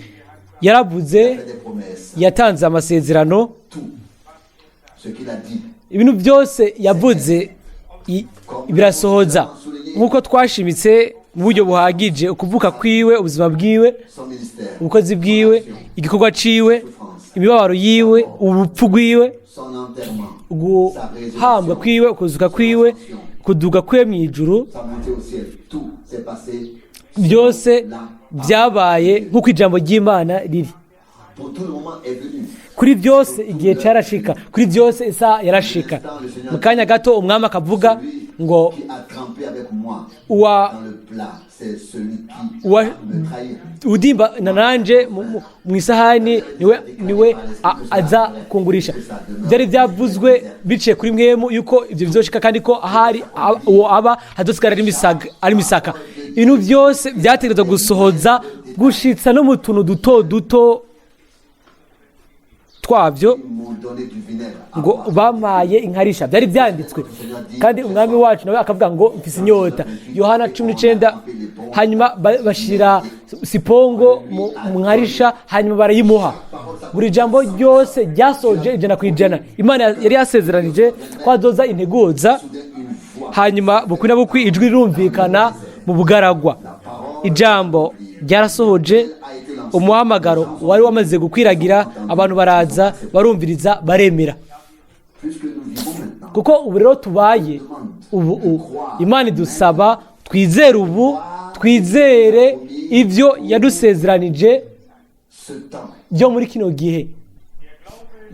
B: Yaravuze,
A: fait des promesses.
B: yatanze amasezerano.
A: Tout ce qu'il a dit,
B: Ibintu byose yavuze birasohoza, nk'uko twashimitse mu buryo buhagije ukuvuka kwiwe, ubuzima bwiwe,
A: son ministère,
B: ubukozi bwiwe, igikorwa ciwe, imibabaro yiwe, urupfu rwiwe,
A: son enterrement,
B: guhambwa kwiwe, ukuzuka kwiwe, kuduga kwiwe mu ijuru,
A: sa montée au ciel, tout s'est passé
B: byose
A: là.
B: byabaye nk'uko ijambo ry'Imana riri.
A: Pour tout le moment est venu.
B: Kuri byose igihe cyarashika, kuri byose isaha yarashika. Mu kanya gato umwami akavuga
A: Celui
B: ngo
A: qui a trempé avec moi
B: uwa
A: dans le plat, c'est celui qui va me trahir.
B: Udimbana nanje mu isahani niwe aza kungurisha. Byari byavuzwe biciye kuri mwemu yuko ibyo bizoshika, kandi ko ahari uwo aba hazosigara ari ari imisaka. Ibintu byose byategerezwa gusohoza gushitsa no mu tuntu duto duto twabyo.
A: Ils m'ont donné du vinaigre à
B: Ngo
A: boire.
B: bampaye inkarisha, byari byanditswe. Kandi umwami wacu nawe akavuga ngo mfise inyota, Yohana 19. Hanyuma bashira sipongo mu nkarisha, hanyuma barayimuha. Buri jambo ryose ryasoje 100%. Imana yari yasezeranije ko azoza integuza.
A: Soudain, une voix,
B: Hanyuma bukwi na bukwi ijwi rirumvikana mu bugaragwa. Ijambo ryarasohoje, umuhamagaro wari wamaze gukwiragira, abantu baraza barumviriza baremera.
A: puisque nous vivons maintenant,
B: Kuko ubu rero tubaye ubu, Imana idusaba twizere ubu, twizere ibyo yadusezeranije
A: ce temps,
B: byo muri kino gihe.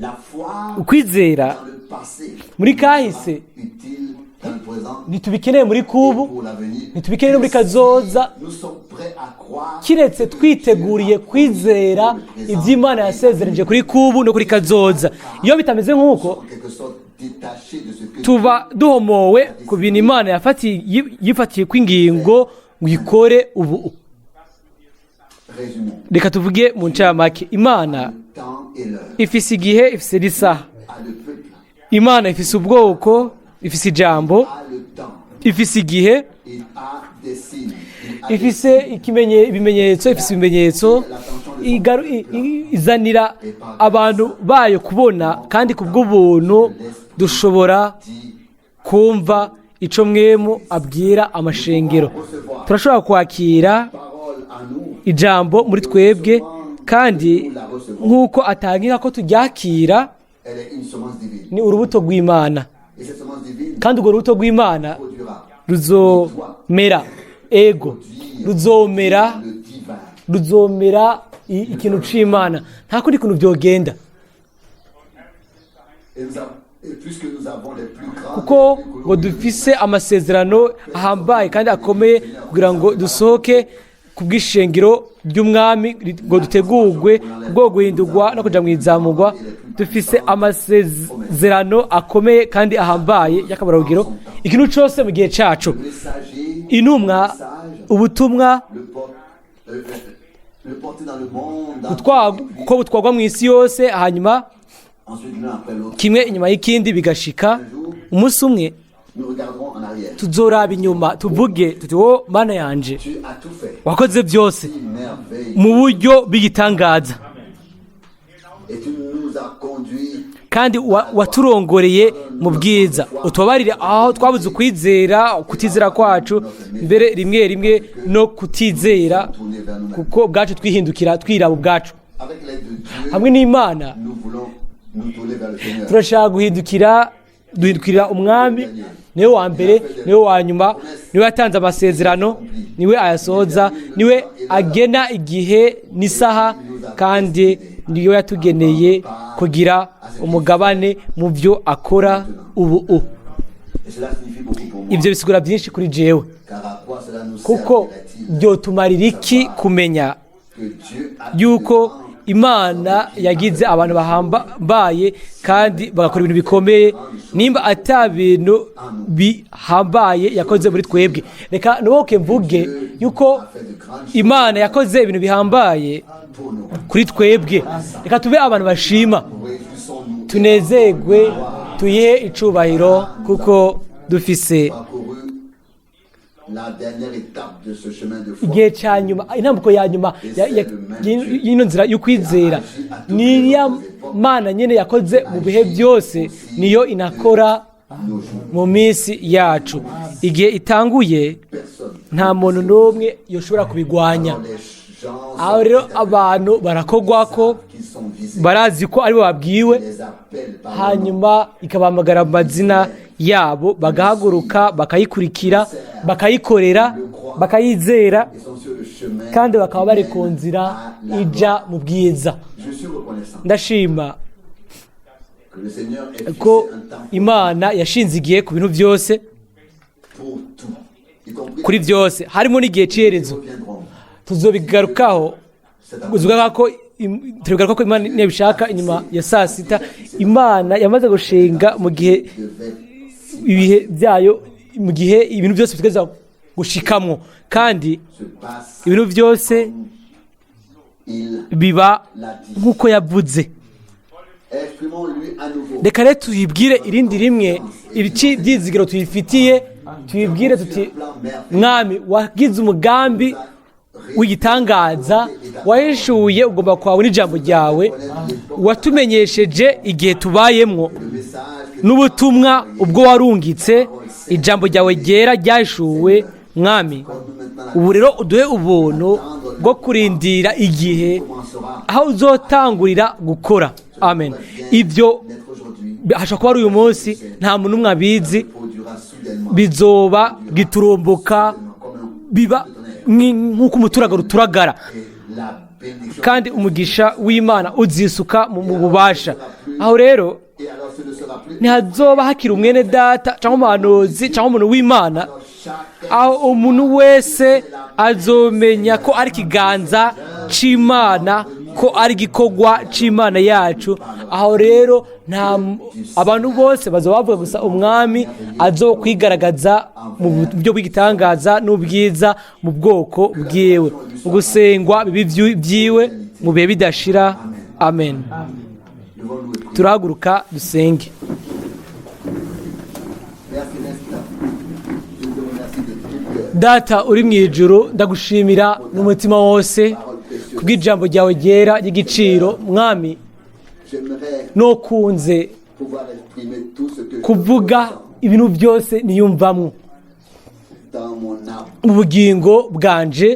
A: la foi
B: Ukwizera
A: dans le passé
B: muri kahise
A: utile dans le présent
B: Ntitubikeneye muri
A: et
B: kubu,
A: pour l'avenir.
B: ntitubikeneye no muri kazoza,
A: Nous sommes prêts à croire
B: kiretse twiteguriye kwizera iby'Imana yasezeranije kuri kubu no kuri kazoza. Iyo bitameze nk'uko,
A: en quelque sorte détachés de ce que
B: tuba duhomowe ku bintu Imana yifatiye kw'ingingo ngo ikore ubu.
A: Résumons.
B: Reka tuvuge mu ncamake: Imana
A: Le temps et l'heure.
B: ifise igihe, ifise n'isaha.
A: À le peuple.
B: Imana ifise ubwoko, ifise ijambo,
A: À le temps.
B: ifise igihe,
A: Il a des signes. Il a des
B: ifise ibimenyetso, ifise ibimenyetso izanira abantu bayo kubona, kandi ku bw'ubuntu dushobora
A: dit
B: kumva ico mwemu abwira amashengero. Turashobora kwakira
A: parole à nous.
B: ijambo muri twebwe, kandi nk'uko atangira ko turyakira,
A: Elle est une semence divine.
B: ni urubuto rw'Imana.
A: Et cette semence divine
B: Kandi urwo rubuto rw'Imana
A: produira
B: ruzomera, ego, ruzomera,
A: le divin.
B: ruzomera ikintu c'Imana. Nta kundi kuntu vyogenda.
A: Et puisque nous avons les plus grands,
B: Kuko
A: les plus
B: ngo dufise amasezerano ahambaye kandi akomeye kugira ngo dusohoke ku bw'ishengero ry'umwami, ngo dutegurwe bwo guhindurwa no kuja mu izamurwa. Dufise amasezerano akomeye kandi ahambaye y'akabarugero, ikintu cose mu gihe cacu.
A: Le messager,
B: Intumwa,
A: le message,
B: ubutumwa
A: le porter dans le monde,
B: ko butwarwa mu isi yose, hanyuma
A: ensuite l'un après l'autre.
B: kimwe inyuma y'ikindi bigashika. Umunsi umwe
A: Nous regarderons en arrière.
B: tuzoraba inyuma, tuvuge tuti: "Wo Mana yanje,
A: Tu as tout fait.
B: wakoze byose
A: Merveille.
B: mu buryo bw'igitangaza."
A: Et tu nous as conduits
B: Kandi waturongoreye mu bwiza. Utubabarire aho twabuze ukwizera, kutizera kwacu, mbere rimwe rimwe no kutizera,
A: tourner vers nous-mêmes.
B: kuko ubwacu twihindukira, twiraba ubwacu.
A: Avec l'aide de Dieu,
B: Hamwe n'Imana,
A: nous voulons nous tourner vers le Seigneur.
B: turashaka guhindukira, duhindukirira umwami. Niwe wa mbere, niwe wa nyuma, niwe yatanze amasezerano, niwe ayasohoza, niwe agena igihe n'isaha, kandi niwe yatugeneye kugira umugabane mu byo akora ubu u
A: Et cela signifie beaucoup pour moi.
B: Ibyo bisigura byinshi kuri jewe.
A: Car à quoi cela nous
B: Kuko
A: servirait-il
B: byotumarira iki kumenya
A: que Dieu a
B: yuko Imana yagize abantu bahambaye kandi bagakora ibintu bikomeye, nimba ata bintu bihambaye yakoze muri twebwe? Reka nuboke mvuge yuko Imana yakoze ibintu bihambaye
A: pour nous?
B: kuri twebwe. Reka tube abantu bashima,
A: Réjouissons-nous
B: tunezerwe, tuyihe icubahiro, kuko dufise
A: parcouru la dernière étape de ce chemin de foi.
B: igihe cya nyuma, intambuko ya nyuma y'ino nzira y'ukwizera. Niya Mana nyine yakoze mu bihe byose, niyo inakora
A: Nos jours.
B: mu minsi yacu. Igihe itanguye,
A: Personne.
B: nta muntu n'umwe yoshobora kubigwanya.
A: Alors les gens
B: Aho rero abantu barakogwako,
A: qui sont visés,
B: barazi ko aribo babwiwe,
A: les appellent par leur nom.
B: hanyuma ikabahamagara mu mazina yabo, bagahaguruka, bakayikurikira, bakayikorera, bakayizera,
A: Ils sont sur le chemin
B: kandi bakaba bari ku
A: qui mène
B: nzira
A: à la
B: ija
A: gloire.
B: mu bwiza.
A: Je suis reconnaissant
B: Ndashima
A: que le Seigneur ait fixé
B: ko
A: un temps
B: Imana yashinze igihe ku bintu byose,
A: pour tout, y compris
B: kuri byose harimo n'igihe cy'iherezo.
A: reviendront.
B: Tuzobigarukaho, tuzobigarukaho ko tubigaruka ko Imana nibishaka inyuma ya saa sita. Imana yamaze gushinga mu gihe
A: Devait
B: ibihe byayo, mu gihe ibintu byose bitegerezwa gushikamwo, kandi
A: se passe,
B: ibintu byose
A: il
B: biba
A: l'a dit.
B: nk'uko yavuze.
A: Exprimons-lui à nouveau
B: Reka rero tuyibwire irindi rimwe ibici byizigiro tuyifitiye, tuyibwire tuti: "Mwami, wagize umugambi w'igitangaza, wahishuye ugomba kwawe n'ijambo ryawe, watumenyesheje igihe tubayemwo
A: le message que
B: n'ubutumwa ubwo warungitse ijambo ryawe ryera ryahishuwe. Mwami, ubu rero uduhe ubuntu bwo kurindira igihe
A: commencera
B: aho uzotangurira gukora." Amen. Ibyo
A: d'être aujourd'hui
B: hashobora kuba ari uyu munsi, nta muntu n'umwe abizi.
A: produira soudainement
B: Bizoba giturumbuka,
A: comme un
B: biba nk'uko umuturagaro uturagara,
A: et la bénédiction.
B: kandi umugisha w'Imana uzisuka mu bubasha. Aho rero
A: Et alors ce ne sera plus
B: Ntihazoba hakiri umwene data cyangwa umuhanuzi cyangwa umuntu w'Imana,
A: Chacun
B: aho umuntu wese azomenya ko ari ikiganza c'Imana, ko ari igikorwa c'Imana yacu. Aho rero nta abantu bose bazoba bavuga gusa umwami azokwigaragaza mu buryo bw'igitangaza n'ubwiza mu bwoko bwiwe, mu gusengwa bibi vyiwe mu bihe bidashira. Amen.
A: Levons-nous et prions.
B: Turahaguruka dusenge.
A: Père Céleste, je te remercie de tout cœur.
B: Data uri mu ijuru, ndagushimira n'umutima wose kubw'ijambo ryawe ryera ry'igiciro, mwami.
A: J'aimerais
B: Nokunze
A: pouvoir exprimer tout ce que je
B: kuvuga
A: ressens
B: ibintu byose niyumvamwo
A: dans mon âme.
B: mu bugingo bwanje.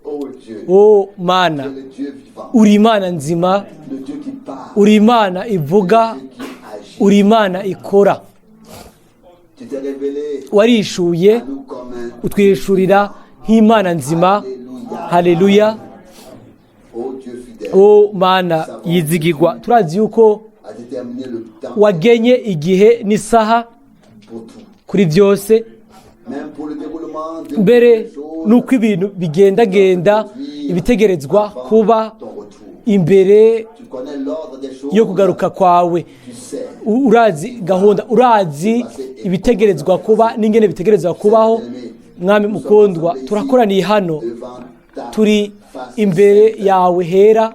A: Oh Dieu,
B: O Mana,
A: tu es le Dieu vivant,
B: uri Imana nzima,
A: le Dieu qui parle,
B: uri Imana ivuga,
A: le Dieu qui agit.
B: uri Imana ikora.
A: Tu t'es révélé
B: Warishuye,
A: à nous comme un
B: utwishurira nk'Imana nzima. Haleluya.
A: Oh Dieu fidèle,
B: O Mana yizigirwa, turazi yuko
A: a déterminé le temps
B: wagenye igihe n'isaha
A: pour tout.
B: kuri byose,
A: Même pour le déroulement de
B: mbere
A: choses
B: n'uko ibintu bigendagenda, ibitegerezwa kuba
A: ton retour.
B: imbere
A: Tu connais l'ordre des choses.
B: yo kugaruka kwawe.
A: Tu sais.
B: Urazi gahunda, urazi ibitegerezwa kuba n'ingene bitegerezwa kubaho. Mwami mukundwa, turakoraniye hano,
A: Devant ta
B: turi
A: face
B: imbere yawe hera.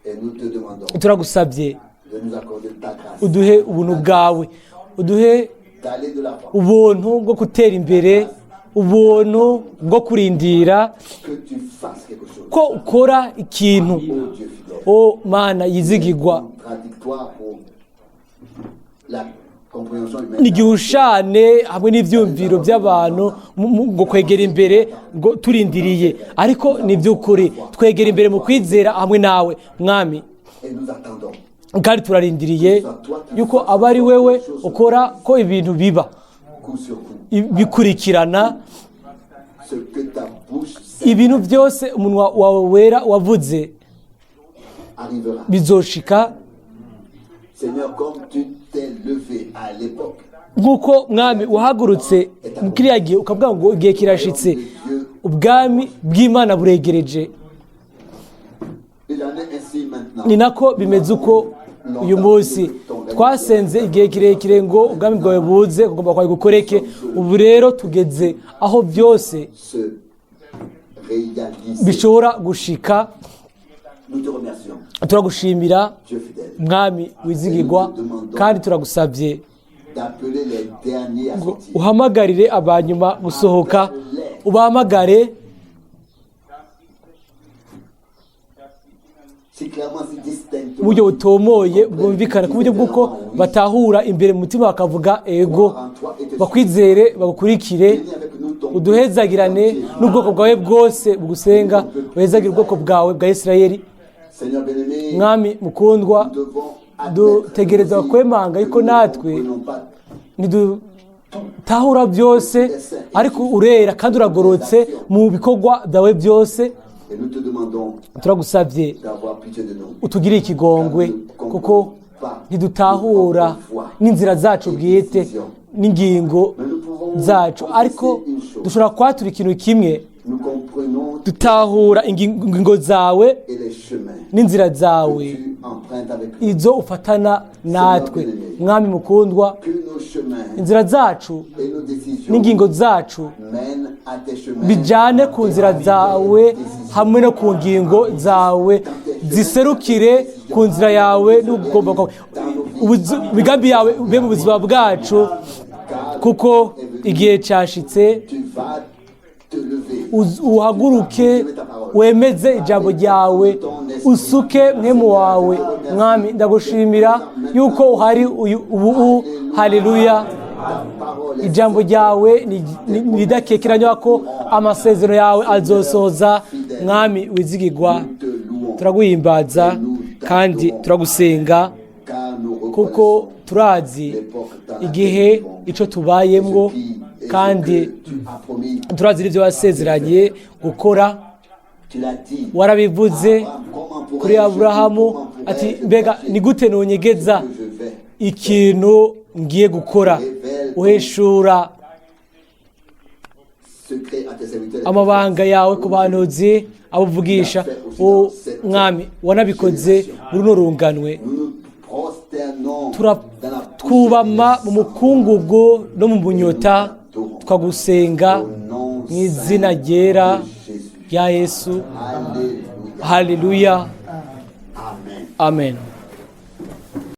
A: et nous te demandons
B: Turagusabye
A: de nous accorder ta grâce,
B: uduhe ubuntu bwawe, uduhe
A: d'aller de l'avant,
B: ubuntu bwo gutera imbere, ubuntu bwo kurindira
A: que tu fasses quelque chose.
B: ko ukora ikintu.
A: Oh Dieu fidèle,
B: O Mana yizigirwa,
A: contradictoire pour la compréhension humaine.
B: Ni igihushane hamwe n'ibyumviro by'abantu ngo kwegera imbere ngo turindiriye, ariko ni iby'ukuri twegera imbere mu kwizera hamwe nawe, mwami.
A: Et nous attendons
B: Kandi turarindiriye yuko aba ari wewe ukora ko ibintu biba
A: coup sur coup
B: bikurikirana
A: ce que ta bouche sait
B: ibintu byose umunwa wawe wera wavuze
A: arrivera.
B: bizoshika.
A: Seigneur, comme tu t'es levé à l'époque,
B: Nk'uko mwami wahagurutse mu kiriya gihe ukavuga ngo igihe kirashitse, ubwami bw'Imana buregereje,
A: il en est ainsi maintenant.
B: Ni nako bimeze uko uyu munsi. Twasenze igihe kirekire ngo ubwami bwawe buze, kugomba kwawe gukoreke. Ubu rero tugeze aho byose
A: Se réaliser.
B: bishobora gushika.
A: Nous te remercions,
B: Turagushimira,
A: Dieu fidèle,
B: mwami wizigirwa, kandi turagusabye
A: d'appeler les derniers à
B: ngo
A: sortir.
B: uhamagarire abanyuma gusohoka, ubahamagare.
A: Si clairement, si distinctement.
B: Mu buryo butomoye bwumvikana, ku buryo bw'uko batahura imbere mu mutima bakavuga ego, bakwizere, bagukurikire.
A: Bénis avec nous ton
B: Uduhezagirane n'ubwoko bwawe bwose bugusenga, uhezagire ubwoko bwawe bwa Isirayeli.
A: Seigneur bien-aimé,
B: Mwami mukundwa,
A: nous devons admettre
B: dutegereza
A: aussi
B: kwemanga yuko
A: que nous ne
B: natwe
A: comprenons pas
B: ntidutahura byose, ariko urera kandi uragorotse mu bikorwa byawe byose.
A: Et nous te demandons
B: Turagusabye
A: d'avoir pitié de nous.
B: utugirire ikigongwe, kuko ntidutahura n'inzira zacu bwite n'ingingo
A: Mais nous pouvons
B: zacu, ariko
A: confesser une chose.
B: dushobora kwatura ikintu kimwe:
A: Nous comprenons
B: dutahura ingingo zawe
A: et les chemins
B: n'inzira zawe
A: que tu empruntes avec nous.
B: izo ufatana natwe. Mwami mukundwa,
A: Que nos chemins
B: inzira zacu
A: et nos décisions
B: n'ingingo zacu
A: mènent à tes chemins
B: bijyane ku nzira zawe hamwe no ku ngingo zawe, ziserukire ku nzira yawe n'ugomba kwawe. Imigambi yawe ube mu buzima bwacu, kuko igihe cyashitse.
A: Tu vas te lever.
B: Uhaguruke wemeze ijambo ryawe, usuke mwemu wawe. Mwami, ndagushimira yuko uhari ubu. Haleluya.
A: Ta parole est
B: Ijambo ryawe ridakekeranywa ko amasezerano yawe azosoza. Mwami wizigirwa,
A: Nous te louons
B: turaguhimbaza kandi turagusenga,
A: car nous
B: kuko
A: reconnaissons
B: turazi
A: l'époque dans laquelle
B: igihe
A: nous vivons
B: ico tubayemwo,
A: et ce qui- et ce
B: kandi
A: que tu as promis.
B: turazi n'ivyo wasezeranye gukora.
A: Tu l'as dit.
B: Warabivuze
A: Abraham, comment
B: kuri
A: pourrais-je,
B: Aburahamu
A: comment
B: ati
A: pourrais-je
B: mbega
A: cacher
B: ni gute nonyegeza
A: ce que je vais?
B: Ikintu ngiye gukora. Uhishura
A: Secret à tes serviteurs les
B: amabanga
A: prophètes.
B: yawe ku bahanuzi abuvugisha. Umwami, wanabikoze muri runo runganwe.
A: Nous nous prosternons dans la poussière
B: Twubama
A: et
B: mu
A: le sang.
B: mukungugu no mu bunyota, tukagusenga
A: Au nom
B: mu izina
A: saint
B: ryera
A: de Jésus.
B: rya Yesu.
A: Alléluia.
B: Haleluya.
A: Amen.
B: Amen.